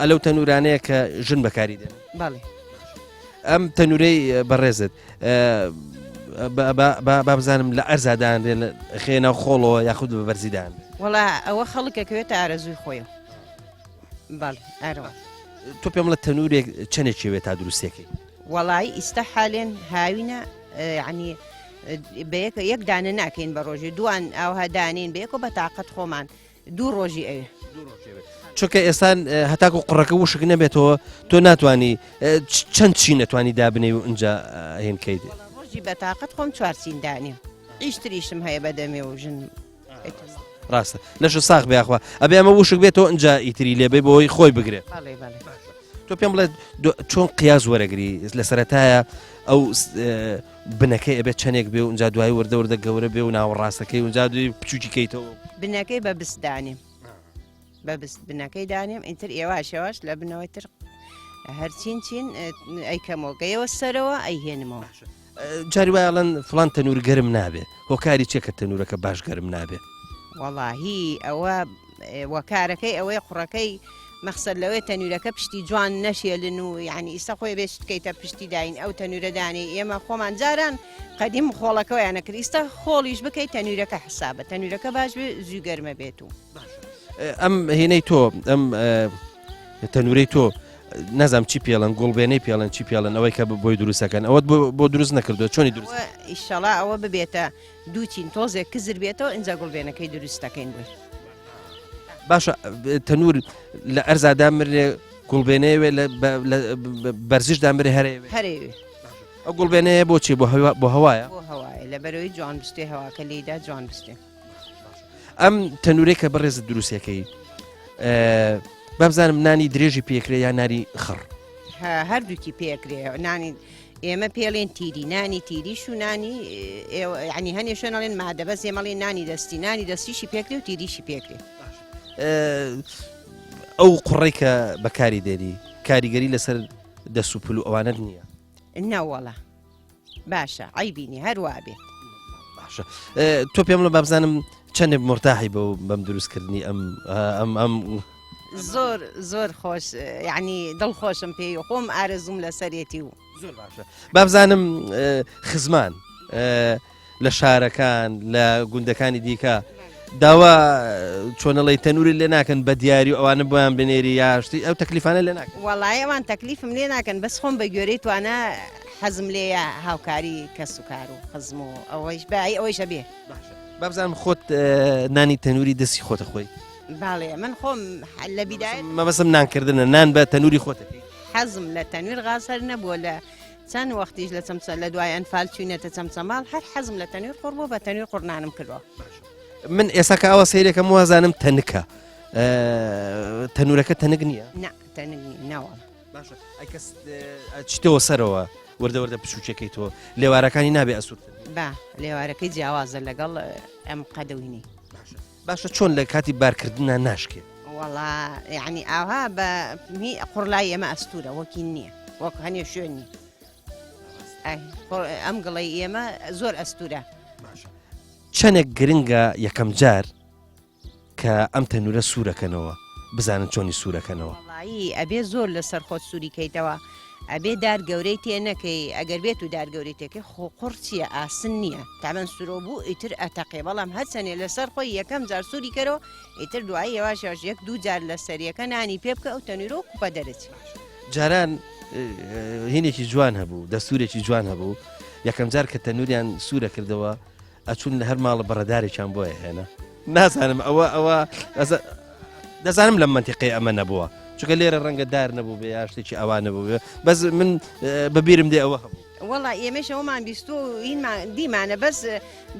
ئەلەو تەنورانەیە کە ژن بەکاری دێن بەڵێ ئەم تەنورەی بەڕێزت. با بزانم لە ئەرزا دانرێ لە خێ ناو خۆڵەوە یاخود بە بەرزی دان وەڵا ئەوە خەڵکەکەوێتە ئارەزووی خۆیە بەڵێ ئەرەوە تۆ پێم لە تەنورێک چەندێکی وێ تا دروستەکەی وەڵایی ئیستا حالێن هاوینە یعنی بەیەک یەک دانە ناکەین بە ڕۆژێ دوان ئاوها دانین بەیەکۆ بە تاقەت خۆمان دوو ڕۆژی ئەوێ. چونکە ئێستا هەتاکو قوڕەکە وشک نەبێتەوە تۆ ناتوانانی چەند چی نەتوانی دابنێ و ئینجا هێنکەیت. ڕۆژی بە تاقەت خۆم چوارچین دانێم ئیشتریشم هەیە بەدەمێ و ژن ڕاستە لەش ساخ بیاخوا ئەبێ ئەمە وشک بێتەوە ئینجا ئیتری لێبێ بۆی خۆی بگرێت تۆ پێم بڵێ چۆن قیاز وەرەگری لە سەرەتایە ئەو بنەکەی ئەبێت چەندێک بێ و ئینجا دوای وردە وردە گەورە بێ و ناوەڕاستەکەی و ئینجا دوی بچووکی کەیتەوە. بنەکەی بە بست دانێم بە بست بنەکەی دانێم ئیتر ئێواش ئێواش لە بنەوەی تر هەرچین چین ئەیکەمەوە گەیەوە سەرەوە ئەیهێنمەوە. جاری وایە ئەڵێن فڵان تەنوور گەرم نابێ هۆکاری چیە کە تەنوورەکە باش گەرم نابێ؟ وەڵاهی ئەوە وەکارەکەی ئەوەی قوڕەکەی مەخسەر لەوەی تەنورەکە پشتی جوان نەشێلن و یعنی ئیستا خۆی بێ شتکەیتە پشتی داین ئەو تەنورە دانێ ئێمە خۆمان جاران قەدیم خۆڵەکەوەیانە کرد ئیستا خۆڵیش بکەیت تەنورەکە حسابە تەنورەکە باش بێ زوو گەرمە بێت و ئەم هێنەی تۆ ئەم تەنورەی تۆ نازانم چی پێڵن گوڵبێنەی پێڵن چی پێڵن ئەوەی کە بۆی دروستەکەن ئەوەت بۆ دروست نەکردو چۆنی دروست ئیشەڵا ئەوە ببێتە دووچین تۆزێک کزر بێتەوە ئینجا گوڵبێنەکەی دروست دەکەین بۆی. باشە تەنور لە ئەرزا دامرێ گوڵبێنەیەوێ لە بەرزش دامرێ هەرێ هەرێوێ ئەو گوڵبێنەیە بۆچی بۆ هەوا بۆ هەوایە بۆ هەوایە لە بەرەوەی جوان بستێ هەواکە لێدا جوان بستێ ئەم تەنورەی کە بەڕێزت دروستەکەی بابزانم نانی درێژی پێکرێ یا ناری خڕ هەردووکی پێکرێ نانی ئێمە پێڵێن تیری نانی تیریش و نانی ینی هەنێ شوێنەڵێن مادە بەس ئێمەڵێن نانی دەستی نانی دەستیشی پێکرێ و تیریشی پێکرێ ئەو قوڕێک کە بەکاری دێنی کاریگەری لەسەر دەست و پل و ئەوانت نییە نەوەڵە باشە عەیبی نیە هەر وا بێت. باشە تۆ پێم بڵێ بابزانم چەندێک مرتاحی بە بەم دروستکردنی ئەم ئەم ئەم زۆر زۆر خۆش یعنی دڵ خۆشم پێی و خۆم ئارەزوم لەسەرێتی و زۆر باشە بابزانم خزمان لە شارەکان لە گوندەکانی دیکە داوا چۆنەڵی تەنوری لێ ناکەن بە دیاری و ئەوانە بۆیان بنێری یاشتی ئەو تەکلیفانە لێ ناکەن وەڵای ئەوان تەکلیفم لێ ناکەن بەس خۆم بە گوێرەی توانا حەزم لێیە هاوکاری کەس و کار و خزم و ئەوەیش بای ئەوەیشە بێ بابزانم خۆت نانی تەنوری دەستی خۆتە خۆی باڵێ من خۆم لە بیدای مەبەسم نانکردنە نان بە تەنوری خۆتەکەی حەزم لە تەنویر غاز هەر نەبووە لە چەند وەختیش لە چەمچە لە دوای ئەنفال چوینەتە چەمچەماڵ هەر حەزم لە تەنویر قوڕ بوو بە تەنویر قوڕ نانم کردوە. من ئێستا کە ئاوا سەیرەکەم وازانم تەنکە تەنورەکە تەنک نییە؟ نا تەنک نییە ناوەڵا. باشە ئەی کەس چیتەوە سەرەوە وردە وردە بچووکەکەی تۆ لێوارەکانی نابێ ئەسوورتر با لێوارەکەی جیاوازە لەگەڵ ئەم قەدەوینی. باشە چۆن لە کاتی بارکردنا ناشکێ؟ وەڵا یعنی ئاها بە هی قوڕلای ئێمە ئەستورە وەکی نییە وەک هەنێ شوێن نیە ئەم گڵی ئێمە زۆر ئەستورە چەندێک گرنگە یەکەم جار کە ئەم تەنورە سوورەکەنەوە بزانن چۆنی سوورەکەنەوە وەڵایی ئەبێ زۆر لەسەر خۆت سووری کەیتەوە ئەبێ دار گەورەی تێ نەکەی ئەگەر بێت و دار گەورەی تێکەی خۆ قوڕ چییە ئاسن نییە تابەن سوورۆ بوو ئیتر ئەتەقێ بەڵام هەرچەنێ لەسەر خۆی یەکەم جار سووری کەرەوە ئیتر دوایی یەواش یەواش یەک دوو جار لەسەر یەکە نانی پێ بکە ئەو تەنورە و کوپە دەرەچێ. جاران هینێکی جوان هەبوو دەستورێکی جوان هەبوو یەکەم جار کە تەنوریان سوورە کردەوە ئەچون لە هەر ماڵە بەڕەدارێکیان بۆیە هێنا نازانم ئەوە ئەوە دەزانم لەم منتیقی ئەمە نەبووە چونکە لێرە ڕەنگە دار نەبوو بێ یا شتێکی ئەوان نەبوو بێ بەس من بەبیرم دێ ئەوە هەبوو وەڵا ئێمەش ئەومان بیستوە و هینمان دیمانە بەس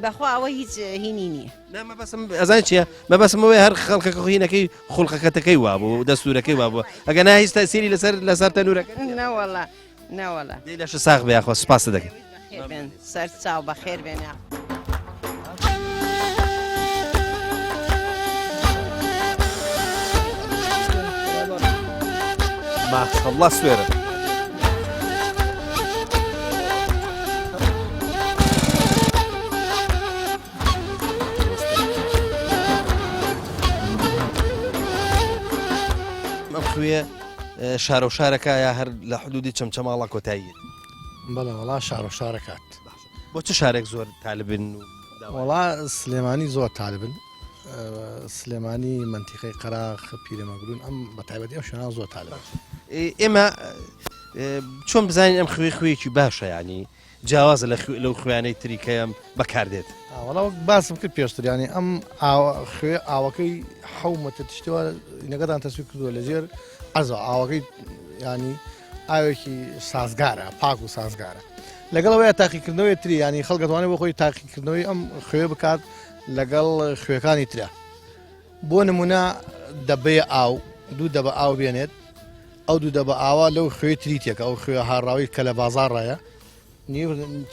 بەخوا ئەوە هیچ هینی نییە نا مەبەسم ئەزانی چییە مەبەسم ئەوەیە هەر خەڵکەکە هینەکەی خوڵقەکەتەکەی وابوو دەستورەکەی وابوو ئەگە نا هیچ تەسیری لەسەر لەسەر تەنورەکە نەوەڵا نەوەڵا دەی لەشت ساغ بێ یاخوا سوپاست دەکەم. بەخێر بێن سەر چاو بەخێر بێن یاخوا. ماشەڵڵا سوێرە. ئەم خوێ شارە و شارەکە یا هەر لە حدودی چەمچەماڵە کۆتاییە بەڵێ وەڵا شار و شارەکات. بۆ چ شارێک زۆر تالبن و وەڵا سلێمانی زۆر تالبن سلێمانی مەنتیقەی قەراخ پیرەمەگرون ئەم بە تایبەتی ئەم شوێنان زۆر تالب ئێمە چۆن بزانین ئەم خوێ خوێکی باشە ینی جیاوازە لە لەو خوێیانەی تری کە بەکاردێت. وەڵا وەک باسم کرد پێشتر یانی ئەم خوێ ئاوەکەی حەومەتە تشتەوە نەگەدان تەسویر کردووە لە ژێر ئەزە ئاوەکەی ینی ئاوێکی سازگارە پاک و سازگارە لەگەڵەوەی تاقیکردنەوەی تری ینی خەڵک دەتوانێت بۆ خۆی تاقیکردنەوەی ئەم خوێ بکات لەگەڵ خوێەکانی ترە بۆ نمونە دەبەیە ئاو دوو دەبە ئاو بێنێت ئەو دوو دەبە ئاوا لەو خوێی تری تێکە ئەو خوێ هاڕاوی کە لە بازاڕایە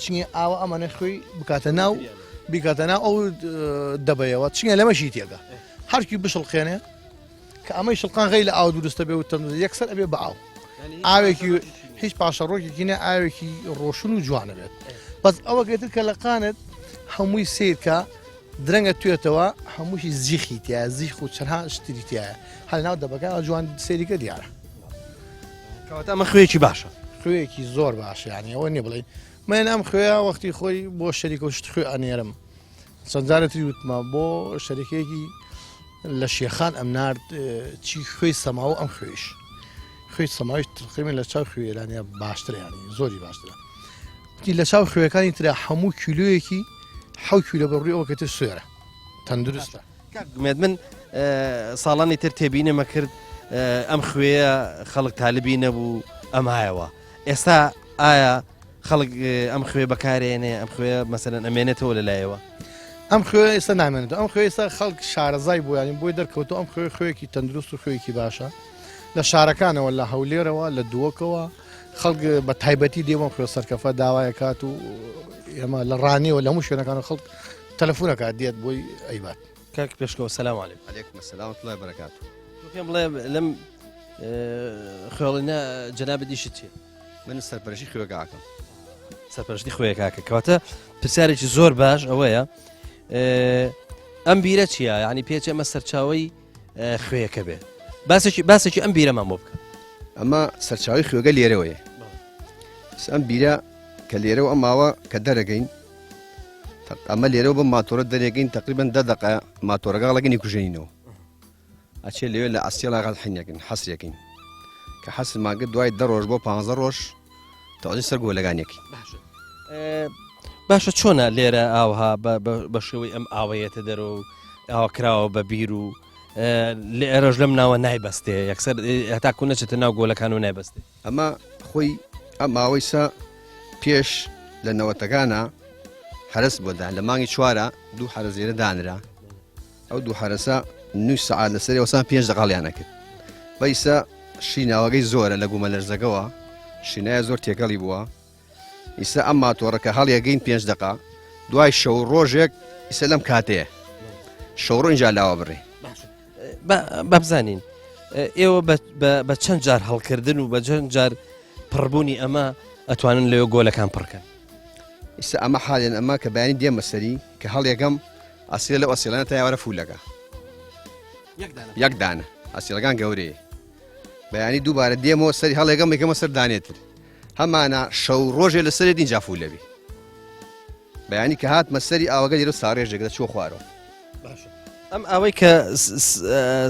چنگێ ئاوە ئەمانە خوێی بکاتە ناو بیکاتە ناو ئەو دەبەیەوە چنگە لەمەشی تێکە هەرکی بشڵقێنێ کە ئەمەی شڵقان غەی لە ئاو دروستە بێ و تەندروست یەکسەر ئەبێ بە ئاو ئاوێکی هیچ پاشەڕۆکێکی نە ئاوێکی ڕۆشن و جوانە بێت بەس ئەوە گەتر کە لە قانت هەمووی سیرکە درەنگە توێتەوە هەمووشی زیخی تیا زیخ و چەندها شتری تایە هەر ناو دەبەکە جوان سێریکە دیارە. کەواتە ئەمە خوێکی باشە. خوێکی زۆر باشە یانی ئەوە نییە بڵێ من ئەم خوێە وەختی خۆی بۆ شەریکە و شت خوێ ئەنێرم چەند جارێ تری وتمە بۆ شەریکەیەکی لە شێخان ئەم نارد چی خوێی سەماوە ئەم خوێش خوێی سەماویش تقریبا لە چاو خوێ ئێرانیە باشترە یانی زۆری باشترە وتی لە چاو خوێەکانی ترا هەموو کیلۆیەکی حەو کیلۆ بە ڕووی ئەوەکە تر سوێرە تەندروستە. کاک ئومێد من ساڵانی تر تێبینەمە کرد ئەم خوێیە خەڵک تالبی نەبوو ئەمایەوە ئێستا ئایا خەڵک ئەم خوێ بەکارێنێ ئەم خوێ مەسەرەن ئەمێنێتەوە لەلایەوە ئەم خوێ ئێستا نامێنێتەوە ئەم خوێ ئێستا خەڵک شارەزای بوو یانی بۆی دەرکەوتو ئەم خوێ خوێکی تەندروست و خوێکی باشە لە شارەکانەوە لە هەولێرەوە لە دووەکەوە خەڵک بە تایبەتی دێ بۆم خوێ سەرکەفە داوایە کات و ئێمە لە ڕانیەوە لە هەموو شوێنەکان خەڵک تەلەفۆنەکە دێت بۆی ئەیبات. کاک پێشکەوە سلام علیکم. علیکم السلام ورحمة الله وبرکاته. تۆ پێم بڵێ لەم خوێڵینە جەنابت ئیشت چییە؟ من سەرپەرشتی خوێگاکەم. سەرپەرشتی خوێکاکە کەواتە پرسیارێکی زۆر باش ئەوەیە ئەم بیرە چییە یعنی پێچ ئەمە سەرچاوی خوێیەکە بێ باسێکی باسێکی ئەم بیرەمان بۆ بکە. ئەمە سەرچاوی خوێگە لێرەوەیە ئەم بیرە کە لێرەوە ئەم ماوە کە دەرەگەین ئەمە لێرەوە بە ماتۆرە دەرێگەین تقریبن دە دقە ماتۆرەگەڵەگەنی کوژێنینەوە ئەچێ لەوێ لە ئەسیڵاغات حینەکەین حەسرەکەین کە حەسرمانگە دوای دە ڕۆژ بۆ پ ڕۆژ تەواوی سەر گۆلەکانێکی باشە چۆنە لێرە ئاوها بە شێوەی ئەم ئاوەیەتە دەرەوە و ئاوا کراوە بە بیر و لێرەش لەم ناوە نایبەستێ یەکسەر هەتاکو نەچێتە ناو گۆلەکان و نایبەستێ ئەمە خۆی ئەم ماوەی سە پێش لە نەوەتەکانە حرس بۆدا لە مانگی چوارە دوو حرزێرە دانرا ئەو دوو حەرەسە نوی سەعات لەسەری وەسان پێنج دەقاڵیان ئەکرد بەیسە شیناوەکەی زۆرە لە گومە لەرزەکەوە شینایە زۆر تێکەڵی بووە ئیسا ئەم ماتۆڕەکە هەڵیەگەین پێنج دقا دوای شەو ڕۆژێک ئیسە لەم کاتەیە شەوڕۆ اینجا لاوە بڕێ بابزانین ئێوە بە چەند جار هەڵکردن و بە چەند جار پڕبوونی ئەمە ئەتوانن لەوێ گۆلەکان پڕکەن ئیسا ئەمە حالێن ئەمە کە بەیانی دێمە سەری کە هەڵیەکەم ئەسیلە لەو ئەسیلانە تا ئێوارە فولەکە یەک دانە ئەسیلەکان گەورەیە بەیانی دووبارە دێمەوە سەری هەڵێگەم یکەمە سەر دانێتر هەمانە شەو ڕۆژێ لە سەری دینجا فولەبی بەیانی کە هاتمە سەری ئاوەگە لێرە ساڕێژێک دە چوە خوارەوە ئەم ئاوەی کە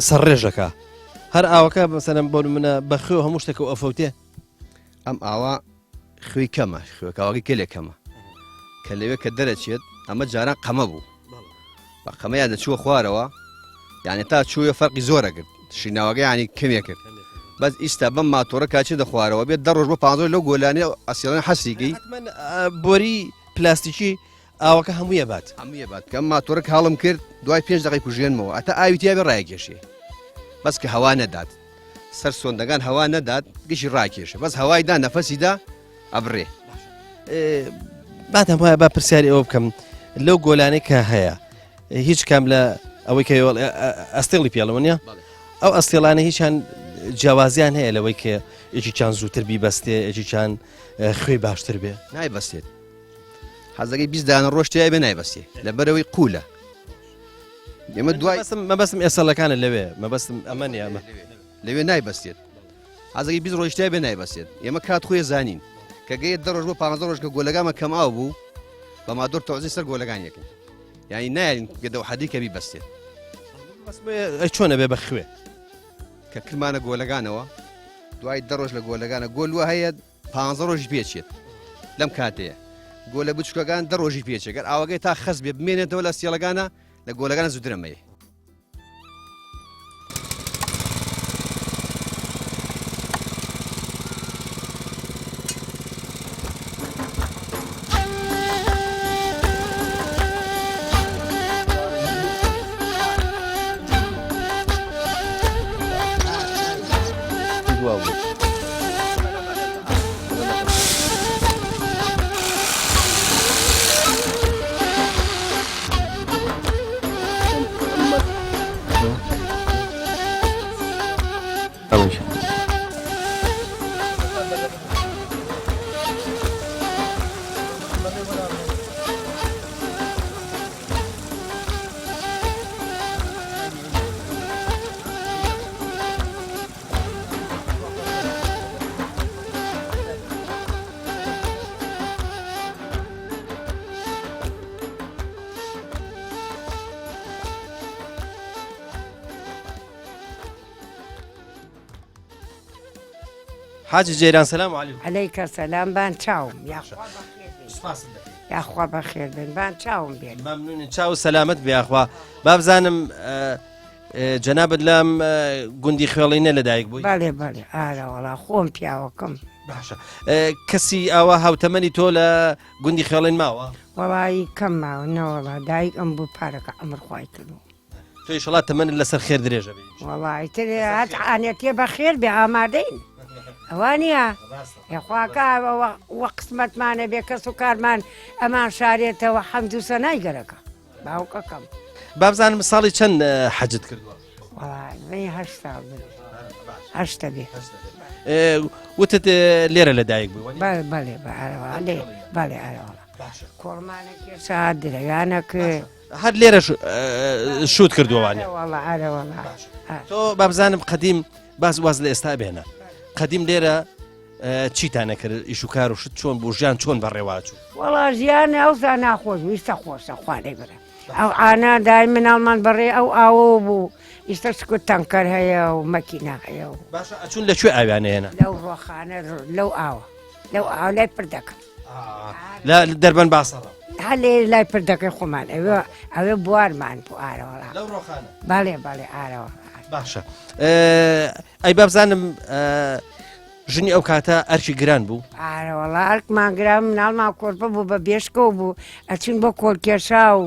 سەرڕێژەکە هەر ئاوەکە مەسەلەن بۆ منە بە خوێ هەموو شتێکە و ئەفەوتێ ئەم ئاوا خوێی کەمە خوێکاوەکەی گەلێک کەمە کە لەوێ کە دەرەچێت ئەمە جاران قەمە بوو بە قەمەیان دەچووە خوارەوە یعنی تا چووە فەرقی زۆرە کرد شیناوەکە ینی کەمێ کرد بەس ئیستا بەم ماتۆرە کاچێ دەخوارەوە بێت دە ڕۆژ بۆ پ لەو گۆلانێ ئەسیڵەن حەسیگەی بۆری پلاستیکی ئاوەکە هەمووی ئەبات. هەمووی ئەبات کە ماتۆرەک هەڵم کرد دوای پێنج دەقەی کوژێنمەوە ئەتا ئاوی تیا بێ ڕایکێشێ بەس کە هەوا نەدات سەر سۆندەکان هەوا نەدات گشی ڕاکێشە بەس هەوای دا نەفەسی دا ئەبڕێ. بادەم وایە با پرسیاری ئەوە بکەم لەو گۆلانەی کە هەیە هیچ کام لە ئەوەی کە ئەستێڵی پێڵەوە نیە ئەو ئەستێڵانە هیچیان جیاوازیان هەیە لەوەی کە یەکیان زووتر بیبەستێ یەکیان خوێی باشتر بێ نایبەستێت حەزەکەی 20 دانە ڕۆژ تیا بێ نایبەستێ لەبەرەوەی قولە ئێمە دوای مەبەستم ئێسەڵەکانە لەوێ مەبەستم ئەمە نیە ئەمە لەوێ نایبەستێت حەزەکەی 20 ڕۆژ تیا بێ نایبەستێت ئێمە کات خۆی زانین کە گەیە دە ڕۆژ بۆ 15 ڕۆژ کە گۆلەگامە کەم ئاو بوو. بە مادۆر تەوزی سەر گۆلەکان یەکن یعنی نایەن گەدە و حەدی کە بیبەستێت. ئەی چۆن ئەبێ بە خوێ؟ کە کرمانە گۆلەکانەوە دوای دە ڕۆژ لە گۆلەکانە گۆل وە هەیە پانزە ڕۆژی پێچێت لەم کاتەیە گۆلە بچکەکان دە ڕۆژی پێچێت گەر ئاوەکەی تا خەست بێ بمێنێتەوە لە سێڵەکانە لە گۆلەکان زووترەمەیە. حاجی جەیران سلام علیکم. علیک سلام بان چاوم یاخوا سپاست دەکەین. یاخوا بەخێر بن بان چاوم بێن. مەمنونین چاو سەلامەت بێ یاخوا بابزانم جەنابت لەم گوندی خوێڵینە لەدایک بووی؟ بەڵێ بەڵێ ئارە وەڵا خۆم پیاوەکەم. باشە کەسی ئاوا هاوتەمەنی تۆ لە گوندی خوێڵین ماوە؟ وەڵایی کەم ماوە نەوەڵا دایک ئەم بوو پارەکە عەمر خوای کردوو. تۆ ئیشەڵا تەمەنت لەسەر خێر درێژە بێ. وەڵا ئیتر هەر عانەتێ بە خێر بێ ئامادەین ئەوە نییە یاخواکە وە قسمەتمانە بێ کەس و کارمان ئەمان شارێتەوە حەمد و سەنای گەرەکە باوکەکەم. بابزانم ساڵی چەند حەجت کردووە؟ وەڵا هەشت ساڵ بێ هەشتە بێ. وتت لێرە لەدایک بووی؟ بەڵێ بەڵێ ئارەوەڵا کۆڵمانە کێشا درەویانە کرد. هەر لێرە شوت کردووانە تۆ بابزانم قەدیم باز واز لە ئێستا بێنە قەدیم لێرە چیتانە کرد ئیش و کار و شت چۆن بۆ ژیان چۆن بەڕێواچوو وەڵا ژیان ئەوسا ناخۆش ویستە خۆشە خوانەی برا ئەو ئانا دای مناڵمان بەڕێ ئەو ئاوە بوو ئیستا شکر تەنکەر هەیە و مەکینە هەیە و باشە ئەچون لە کوێ ئاویانە هێنا لەو ڕۆخانە لەو ئاوە لەو ئاو لای پردەکە لە دەربەن باسەڕە هەر لێ لای پردەکەی خۆمان ئەوێ ئەوێ بوارمان بوو ئارەوەڵا لەو ڕۆخانە بەڵێ بەڵێ ئارەوە باشە ئەی بابزانم ژنی ئەو کاتە ئەرکی گران بوو ئارەوەڵا ئەرکمان گران مناڵمان کۆرپە بوو بە بێشکەوە بوو ئەچین بۆ کۆلکێشا و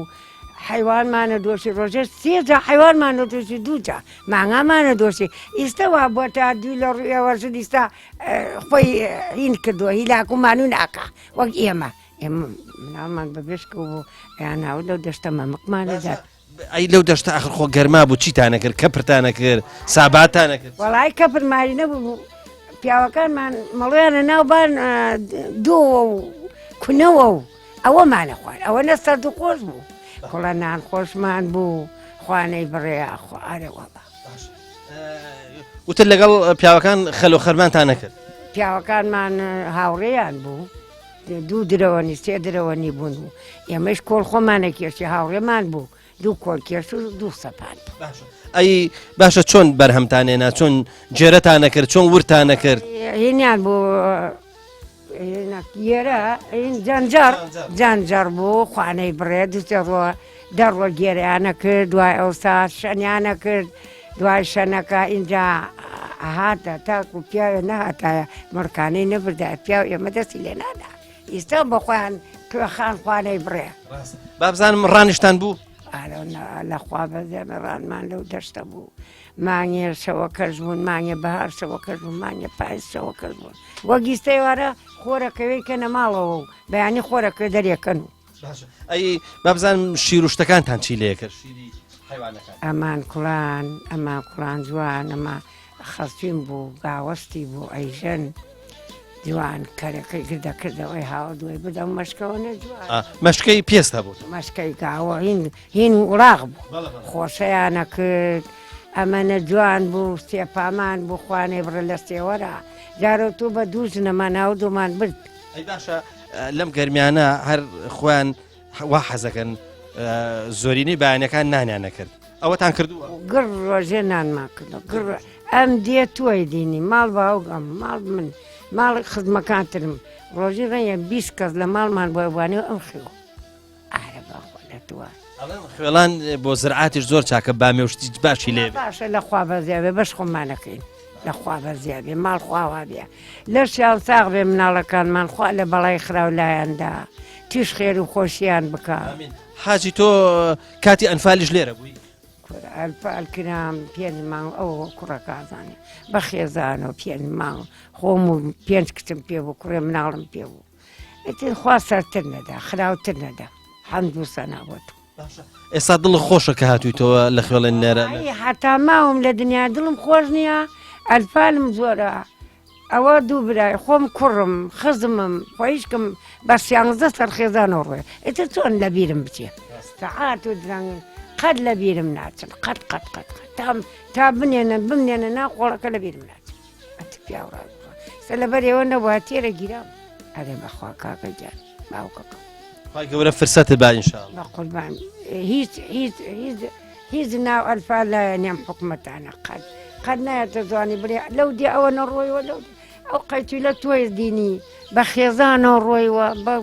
حیوانمانە دۆشی ڕۆژێ سێجا حیوانمانە دۆشی دووجا مانگامانە دۆشی ئیستا وا بووە تا دوو لە ڕوویەوە ژن ئیستا خۆی هین کردووە هیلاک و مانوو ناکا وەک ئێمە ئێمە مناڵمان بە بێشکەوە بوو ئەیاناوە لەو دەشتە مەمکمانە دات ئەی لەو دەشتە ئاخر خۆ گەرما بوو چیتانە کرد کەپرتانە کرد ساباتانە کرد وەڵای کەپر ماری نەبوو پیاوەکانمان مەڵیانە ناوبان دۆوە و کونەوە و ئەوەمانە خوارد ئەوە نە سەرد و خۆش بوو کوڵە نان خۆشمان بوو خوانەی بڕێ ئاخۆ ئارە وەڵا وتر لەگەڵ پیاوەکان خەل و خەرمانتان نەکرد پیاوەکانمان هاوڕێیان بوو دوو درەوەنی سێ درەوەنی بوون و ئێمەش کۆڵ خۆمانە کێشی هاوڕێمان بوو دوو کۆڵ کێش و دوو سەپان ئەی باشە چۆن بەرهەمتانێنا چۆن جێرەتان نەکرد چۆن ورتان نەکرد هینیان بۆ گێرە جەنجەڕ جەنجەڕ بوو خوانەی بڕێ دووسێ ڕۆ دەڕۆ گێرەیانە کرد دوای ئەوسا شەنیانە کرد دوای شەنەکە ئینجا هاتە تاکو پیاوێ نەهاتایە مڕکانەی نەبردایە پیاو ئێمە دەستی لێ نادا ئیستا بە خۆیان کوێخان خوانەی بڕێ بابزانم ڕانیشتان بوو لەخوا بەزێمە ڕانمان لەو دەشتە بوو مانگێ شەوەکەش بوون مانگێ بەهار شەوەکەش بوون مانگێ پایز شەوەکەش بوون وەک ئیستا ئێوارە خۆرەکەوێی کەنە ماڵەوە و بەیانی خۆرەکە دەرێکەن و ئەی بابزانم شیر و شتەکانتان چی لێ کرد شیری حیوانەکان ئەمان کوڵان ئەمان کوڵان جوان ئەمە خەڵتین بوو گاوەستی بوو ئەیژەن جوان کەرەکەی گردە کردەوەی هاوە دوای بدەم مەشکەوە نەجوان مەشکەی پێست هەبوو مەشکەی گاوە هین هین وڵاغ بوو خۆشەیانە کرد ئەمەنە جوان بوو سێپامان بوو خوانێ بڕە لە سێوەرە جارۆ تۆ بە دوو ژنەمان ناو دومان برد ئەی باشە لەم گەرمیانە هەر خۆیان. وا حەزەکەن زۆرینەی بەیانەکان نانیان نەکرد ئەوەتان کردووە؟ گڕ ڕۆژێ نانمان کردو گڕ ئەم دێ تۆی دینی ماڵ باوکم ماڵ من ماڵ خزمەکانترم ڕۆژی ڕەنگە 20 کەس لە ماڵمان بۆ وانێ ئەم خێو ئارە باخۆ لە تووە خوێڵان بۆ زرعاتیش زۆر چاکە بامێ و شتی باشی لێ باشە لە خوا بەزیاێ بەش خۆمانەکەین لە خوا بەزیاێ ماڵ خواوا بێ لەشیان ساغ بێ مناڵەکانمان خوا لە بەڵای خراو لایاندا تیش خێر و خۆشیان بکە حاجی تۆ کاتی ئەنفالیش لێرە بووی؟ کورە ئەنفال کرام پێنج مانگ ئەو کوڕەکازانێ بە خێزانەوە پێنج مانگ خۆم و پێنج کچم پێ بوو کوڕێ مناڵم پێ بوو ئیتر خوا سەرتر نەدا خراوتر نەدا حەمد و سەنا بۆ تۆ. ئێستا دڵت خۆشە کە هاتوویتەوە لە خوێڵێن نێرە؟ ئەی هەتا ماوم لە دنیا دڵم خۆش نییە ئەلفالم زۆرە ئەوە دوو برای خۆم کوڕم خزمم خۆیشکم بە سیانزە سەر خێزانەوە ڕۆێ ئیتر چۆن لە بیرم بچێ سەعات و درەنگ قەت لە بیرم ناچن قەت قەت قەت قەت تام تا بنێنن بمنێنە نا خۆڵەکە لە بیرم ناچن ئەت پیاو ڕاست سە لەبەر ئێوە نەبووە تێرە گیرام ئەرێ بەخوا کاکە گیان باوکەکەم خوای گەورە فرسەتت با ان شاء الله. بەقوربان هیچ هیچ هیچ هیچ ناو ئەلفا لایەن ئەم حکومەتانە قەت قەت نایەتە زوانی بڵێ لەو دێ ئەوە نەڕۆیوە لەو دێ ئەو قەیتویلە تۆی دینی بە خێزانەوە ڕۆیوە بە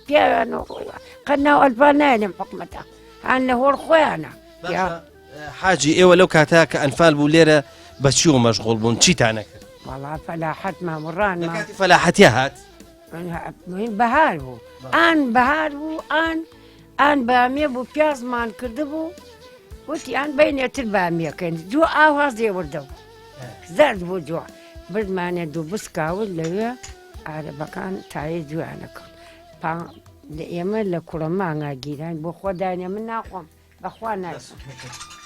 پیاوانەوە ڕۆیوە قەت ناو ئەلفا نایەن ئەم حکومەتە هان لە هۆڵ خۆیانە باشە حاجی ئێوە لەو کاتە کە ئەنفال بوو لێرە بە چیوە مەشغوڵ بوون چیتان نەکرد؟ وەڵا فەلاحەتمان و ڕانمان لە کاتی فەلاحەتیا هات؟ مهم بەهار بوو ئان بەهار بوو ئان ئان بامیە بوو پیازمان کردبوو وتی ئان بینێتر بامیەکەین جوو ئاوا زێوردە بوو زەرد بوو جووە بردمانە دوو بسکاول لەوێ عارەبەکان تایە جویانە کرد لە ئێمە لە کوڵە مانگا گیران بۆ خۆدانێ من ناخۆم بەخوا نایخۆم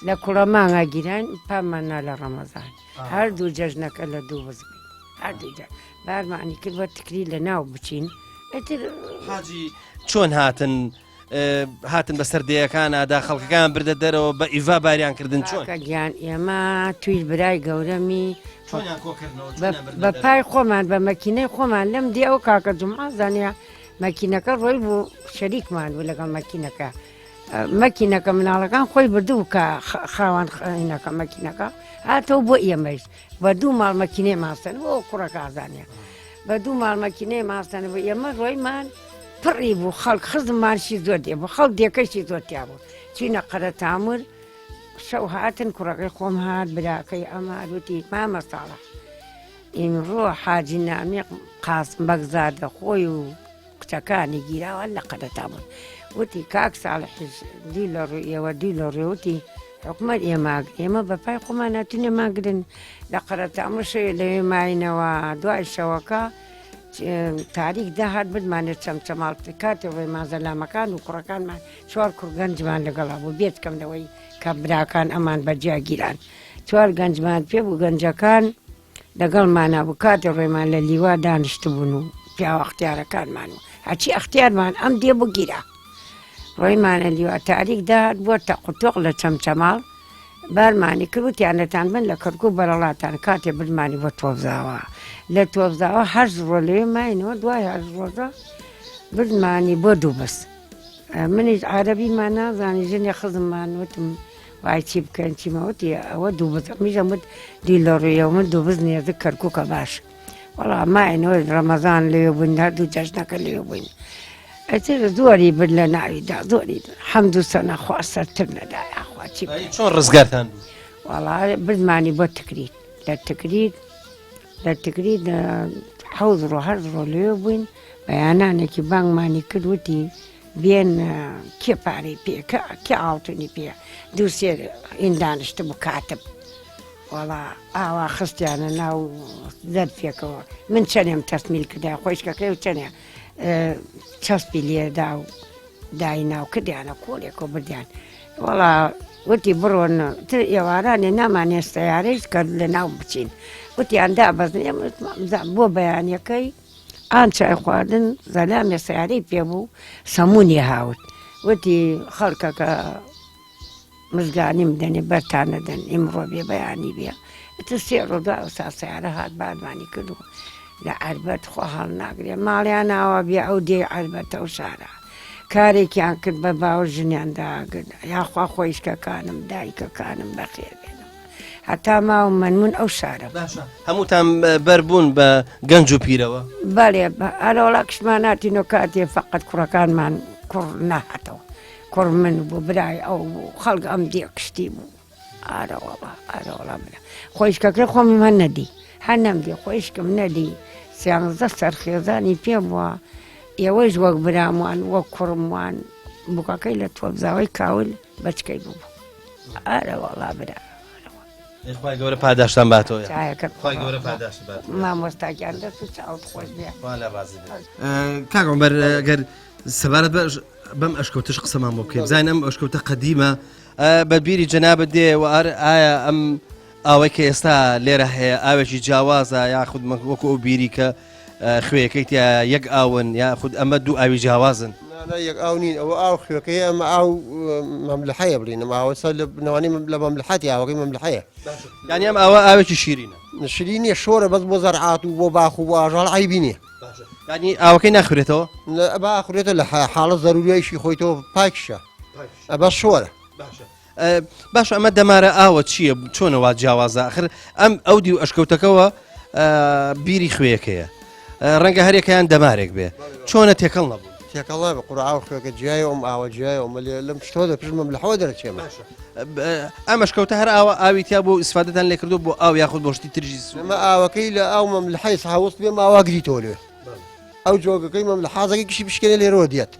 لە کوڵە مانگا گیران پامان نا لە ڕەمەزان هەردوو جەژنەکە لە دوو بز بووین هەردوو جار بارمانی کرد بە تکری لە ناو بچین ئیتر حاجی چۆن هاتن هاتن بەسەر دێیەکانادا خەڵکەکان بردە دەرەوە بە ئیڤا باریان کردن چۆن کاکە گیان ئێمە تویش برای گەورەمی چۆنیان کۆکردنەوە بە چۆنیان بردنە بە دەرەوە؟ پای خۆمان بە مەکینەی خۆمان لەم دێ ئەو کاکە جومعە زانیا مەکینەکە ڕۆی بوو شەریکمان بوو لەگەڵ مەکینەکە مەکینەکە مناڵەکان خۆی بردبوو کە خاوەن خینەکە مەکینەکە هاتەوە بۆ ئێمەش بە دوو ماڵ مەکینەی ماستن بۆ کوڕەکە ئازانە بە دوو ماڵ مەکینەی ماستن بۆ ئێمە ڕۆیمان پڕی بوو خەڵک خزممانشی زۆر دێ بوو خەڵک دێکەشی زۆر تیا بوو چینە قەرە تامر شەو هاتن کوڕەکەی خۆم هات براکەی ئەمە وتی مامە ساڵح ئیمڕۆ حاجی نامیق قاسم بەگزادە خۆی و کچەکانی گیراوە لە قەدەتا بوون وتی کاک ساڵحیش دوو لە ڕوو ئێوە دوو لە ڕوێ وتی حکومەت ئێماگ ئێمە بە پای خۆمان هاتوونێ ماگرن لە قەرەتامە شەوێ لەوێ ماینەوە دوای شەوەکە تاریک داهات بردمانێ چەمچەماڵ کاتێ ڕێمان زەلامەکان و کوڕەکانمان چوار کوڕ گەنجمان لەگەڵا بوو بێت کەم لەوەی کە براکان ئەمان بەجیا گیران چوار گەنجمان پێ بوو گەنجەکان لەگەڵمانا بوو کاتێ ڕۆیمان لە لیوا دانیشتبوون و پیاوە ئەختیارەکانمان و هەرچی ئەختیارمان ئەم دێ بوو گیرا ڕۆیمانە لیوا تاریک داهات بووە تەق و تۆق لە چەمچەماڵ بارمانی کرد وتیان دەتان بن لە کەرکوک بەرەڵاتان کاتێ بردمانی بۆ تۆپزاوە لە تۆپزاوە هەشت ڕۆ لەوێ ماینەوە دوای هەشت ڕۆژە بردمانی بۆ دووبز منیش عارەبیمان نازانی ژنی خزممان وتم وای چی بکەین چیمە وتی ئەوە دوو بز میژە وت دی لە ڕوویەوە من دوو بز نێزک کەرکووکە باش وەڵا ماینەوە ڕەمەزان لەوێ بووین هەردوو جەژنەکە لەوێ بووین ئیتر زۆری برد لە ناویدا زۆری حەمد و سەنا خوا سەرتر نەدا یاخوا چی بکەین چۆن ڕزگارتان بوو وەڵا بردمانی بۆ تکریت لە تکریت لە تکریت حەوت ڕۆ هەشت ڕۆ لەوێ بووین بەیانانێکی بانگمانی کرد وتی بێن کێ پارەی پێ کێ ئاڵتونی پێ دوو سێ ئین دانیشتبوو کاتب وەڵا ئاوا خستیانە ناو زەرفێکەوە من چەنێم تەسمیل کردا خۆشکەکەی و چەنێ چەسپی لێدا و داینا و کردیانە کۆڵێک و بردیان وەڵا وتی بڕۆن تر ئێوارانێ نامانێ سیارەیش کە لە ناو بچین وتیان دابەزن ئێمە بۆ بەیانەکەی ئان چای خواردن زەلامێ سەیارەی پێ بوو سەمونی هاورد وتی خەڵکەکە مزگانیم دەنێ بەرتان نەدەن ئیمڕۆ بێ بەیانی بێ ئیتر سێ ڕۆژ دوای ئەوسا سەیارە هات بارمانی کرد و لە عەربەت خۆ هەڵناگرێ ماڵیان ئاوا بێ ئەو دێی عەربەتە و شارە. کارێکیان کرد بە باوە ژنیان داگرت یاخوا خۆیشکەکانم دایکەکانم بەخێر بێنم هەتا ماوم مەنمون ئەو شارە باشە هەمووتان بەربوون بە گەنج و پیرەوە؟ بەڵێ ئەرەوەڵا کشمان هاتینەوە کاتێ فەقەت کوڕەکانمان کوڕ نەهاتەوە کوڕ من بوو برای ئەو بوو خەڵک ئەم دێ کشتی بوو ئارەوەڵا ئارەوەڵا برا خۆیشکەکەی خۆمم هەر نەدی هەر نەمدی خۆیشکم نەدی سیانزە سەر خێزانی پێ بووە ئێوەیش وەک براموان وەک کوڕموان بووکەکەی لە تۆپزاوەی کاول بەچکەی بوو ئارەوەڵا برا خوای گەورە پاداشتان باتەوە چایەکە خوای گەورە پاداشت باتەوە مامۆستا گیان دەست و چاوت خۆش بێ خوا لە ڕازی بێت کاک عومەر گەر سەبارەت بە بەم ئەشکەوتش قسەمان بۆ بکەین بزانین ئەم ئەشکەوتە قەدیمە بە بیری جەنابت دێ و ئایا ئەم ئاوەی کە ئێستا لێرە هەیە ئاوێکی جیاوازە یاخود وەکو ئەو بیری کە خوێیەکەی تیا یەک ئاون یاخود ئەمە دوو ئاوی جیاوازن؟ نا یەک ئاو نین ئەوە ئاو خوێکەیە ئەمە ئاو مەملحەیە بڵین ئەمە ئاوە سەر لە نەوانی لە مەملحەتی ئاوەکەی مەملحەیە. یانی ئەم ئاوە ئاوێکی شیرینە؟ شیرین نییە شۆرە بەس بۆ زەرعات و بۆ باخ و بۆ ئاژەڵ عەیبی نییە. یانی ئاوەکەی ناخورێتەوە؟ با ئەخورێتەوە لە حاڵە زەروریایشی خۆیتەوە پاکیشە بەس شۆرە. باشە ئەمە دەمارە ئاوە چییە چۆنە وا جیاوازە ئەخر ئەم ئەو دی و ئەشکەوتەکەوە بیری خوێیەکەیە ڕەنگە هەرێکیان دەمارێک بێ چۆنە تێکەڵ نەبوو تێکەڵ نابێ قورعا و خوێکە جیایە ئەم ئاوە جیایە ئەمە لێ لەم شتۆ دە پشت مەملەحەوە دەرەچێمە ئەم ئەشکەوتە هەر ئاوە ئاوی تیا بۆ ئیسفادەتان لێکردو بۆ ئاو یاخود بۆ شتی ترژی سوود ئەمە ئاوەکەی لە ئاو مەملەحەی ساوست بێ ماوا گریتەوە لێ ئەو جۆگەکەی مەملەحازەکەی کشی بشکێنێ لێرەوە دێت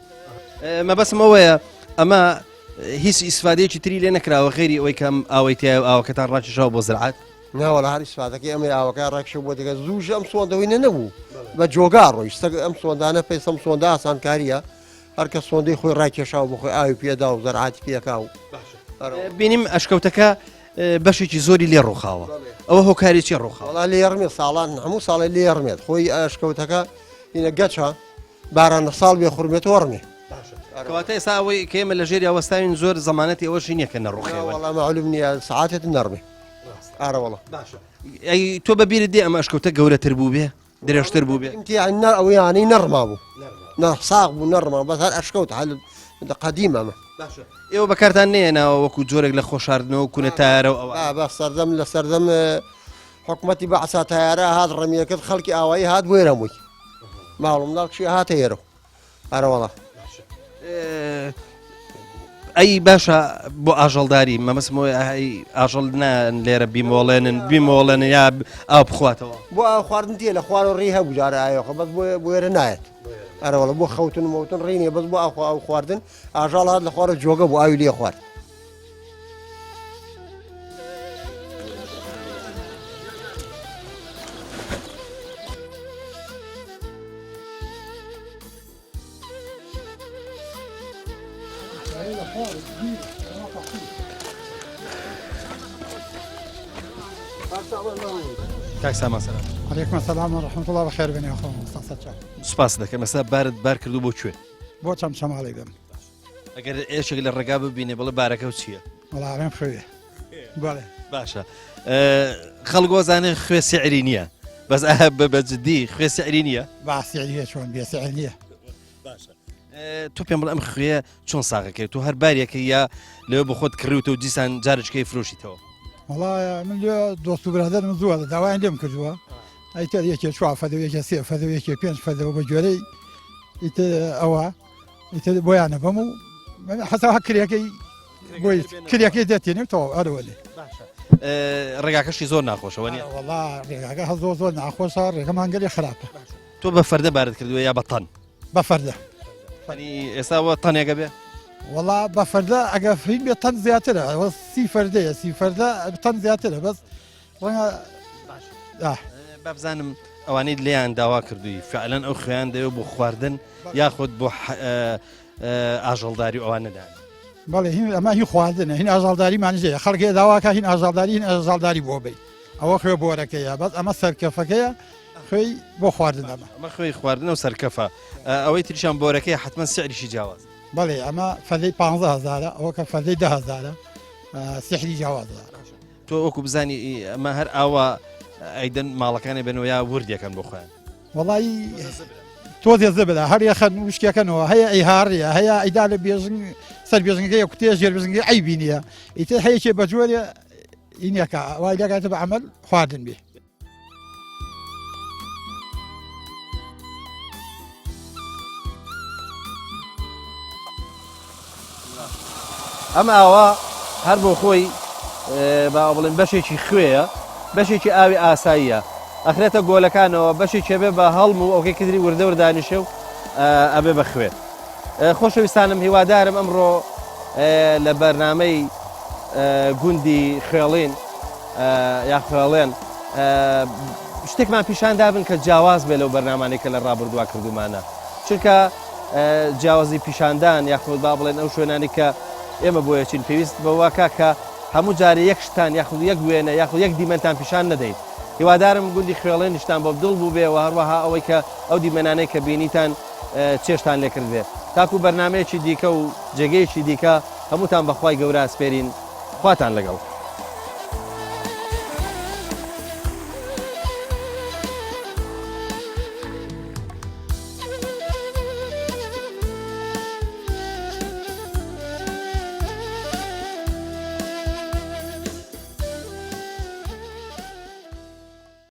مەبەسم ئەوەیە ئەمە هیچ ئیسفادەیەکی تری لێ نەکراوە غەیری ئەوەی کە ئەم ئاوەی تیایە و ئاوەکەتان ڕاکێشاوە بۆ زرعات؟ نا وەڵا هەر ئیسفادەکەی ئەمەی ئاوەکە ڕاکشە بۆ دەگە زووش ئەم سۆندەوەی نە نەبوو بە جۆگا ڕۆیشت سەگ ئەم سۆندانە پێ سەم سۆندە ئاسانکاریە هەر کە سۆندەی خۆی ڕاکێشاو بۆ خۆی ئاوی پێدا و زەرعاتی پێکا و بینیم ئەشکەوتەکە بەشێکی زۆری لێ ڕووخاوە ئەوە هۆکاری چی ڕووخاوە؟ وەڵا لێ ڕمێت ساڵان هەموو ساڵێ لێ ڕمێت خۆی ئەشکەوتەکە هینە گەچە باران لە ساڵ بێ خورمێتەوە ڕمێ. کەواتە ئێستا ئەوەی کە ئێمە لە ژێریا وەستاوین زۆر زەمانەتی ئەوەشی نییە کە نەڕوخێ. وەڵا مەعلوم نییە سەعاتێت نەڕمێ. ئارە وەڵا. باشە ئەی تۆ بە بیرت دێ ئەمە ئەشکەوتە گەورەتر بوو بێ درێژتر بوو بێ؟ نە ئەوە یانەی نەڕما بوو نە ساغ بوو نەڕما بەس هەر ئەشکەوت هەل لە قەدیم ئەمە. باشە ئێوە بەکارتان نێناوە وەکو جۆرێک لە خۆشاردنەوە و کونە تایارە و ئەوە؟ بە سەردەم لە سەردەم حکومەتی بەعسا تایارە هات ڕمیەکرد خەڵکی ئاوایی هات بۆ ئێرە بووی. ماڵ و مناڵ کشی هاتە ئێرە ئەرەوەڵا ئەی باشە بۆ ئاژەڵداری مەمەسمەوەی ئاژەڵ نان لێرە بیمۆڵێنن بیمۆڵێنن یا ئاو بخواتەوە بۆ ئاو خواردن تێ لە خوارەوە ڕی هەبوو جارە ئاوێخە بەس بۆ بۆ ئێرە نایەت ئەرەوەڵە بۆ خەوتن و مەوتن ڕی نییە بەس بۆ ئاو ئاو خواردن ئاژەڵ هات لە خوارە جۆگە بۆ ئاوی لێ خوارد. کاک سامان سلام. علیکم السلام و رحمة الله بەخێر بێن یاخوا مامۆستا سەرچاو. سوپاست دەکەم ئێستا بارت بار کردو بۆ کوێ؟ بۆ چەمچەماڵی بم. ئەگەر ئێشێک لە ڕێگا ببینێ بڵێ بارەکە و چییە؟ وەڵا ئەڵێم خوێ. بەڵێ. باشە خەڵک وەزانێ خوێ سعری نییە بەس ئایا بە جدی خوێ سعری نییە؟ با سعریە چۆن بێ سعر نییە. باشە تۆ پێم بڵێ ئەم خوێ چۆن ساغەکەی تۆ هەر بارێکە یا لەوێ بۆ خۆت کڕیوتە و دیسان جارێکەی فرۆشیتەوە؟ وەڵا من لێ دۆست و برادەرم زووە داوایان لێم کردووە ئەیتر یەکێ چوار فەدە و یەکێ سێ فەدە و یەکێ پێنج فەدەوە بە گوێرەی ئیتر ئەوە ئیتر بۆیانە بەم و حەسا کرێەکەی بۆی کرێەکەی دەتێنێ تەواو ئەرەوە لێ ڕێگاکەشی زۆر ناخۆشەوە نیە وەڵا ڕێگاکە هە زۆر زۆر ناخۆشە ڕێگەمان گەلی خراپە تۆ بە فەردە بارت کردووە یا بە تەن بە فەردە فەنی ئێستا وە تەنێکە بێ وەڵا بە فەردە ئەگە فین بێ تەن زیاترە ئەوە سی فەردەیە سی فەردە تەن زیاترە بەس ڕەنگە با بزانم ئەوانەی لێیان داوا کردووی فعلەن ئەو خوێیان دەوێت بۆ خواردن یاخود بۆ ئاژەڵداری ئەوان نەدان بەڵێ هین ئەمە هی خواردنە هین ئاژەڵداری مانجەیە خەڵکێ داواکە هین ئاژەڵداری هین ئاژەڵداری بۆ بی ئەوە خوێ بۆرەکەیە بەس ئەمە سەرکەفەکەیە خوێی بۆ خواردن ئەمە ئەمە خوێی خواردنە و سەرکەفە ئەوەی تریشان بۆرەکەی حتمما سعریشی جیاواز بەڵێ ئەمە فەزەی 15 هزارە ئەوە کە فەزەی ده هزارە سحری جیاوازە تۆ وەکو بزانی ئەمە هەر ئاوا ئەیدەن ماڵەکانی بنەوە یا وردیەکەن بۆ خۆیان وەڵی تۆزێ زبرە هەر یەخەن وشکەکەنەوە هەیە ئەیهاڕیە هەیە ئەیدا لە بێژنگ سەر بێژنگەکەی کوتێ ژێر بێژنگەکەی عەیبی نییە ئیتر هەیەکێ بە جۆرێ ئینەکە وای لەگاتە بە عەمەل خواردن بێ. ئەم ئاوە هەر بۆ خۆی با بڵێن بەشێکی خوێیە بەشێکی ئاوی ئاساییە ئەخرێتە گۆلەکانەوە بەشێکی ئەبێ بە هەڵم و ئەوکەی کدری وردە وردانیشێ و ئەبێ بە خوێ خۆشەویستانم هیوادارم ئەمڕۆ لە بەرنمەی گوندی خوێڵین یا خوێڵێن شتێکمان پیشاندابن کە جیاواز بێ لەو بەرنمانەی کە لە ڕابردووە کردومانە چونکە جیاوازی پیشاندان یاخود با بڵێن ئەو شوێنانی کە ئێمە بۆیەچین پێویست بەوەکە کە هەموو جارێ یەک شتان یاخود یەک وێنە یاخود یەک دیمەنتان پیشان نەدەین هیوادارم گوندی خوێڵێ نیشتان بۆ دڵ بوو بێ و هەروەها ئەوەی کە ئەو دیمەنانەی کە بینیتان چێشتان لێکرد بێ تاکو بەرنمەیەکی دیکە و جێگەیەکی دیکە هەمووتان بەخوای گەورە ئەسپێرین خواتان لەگەڵ.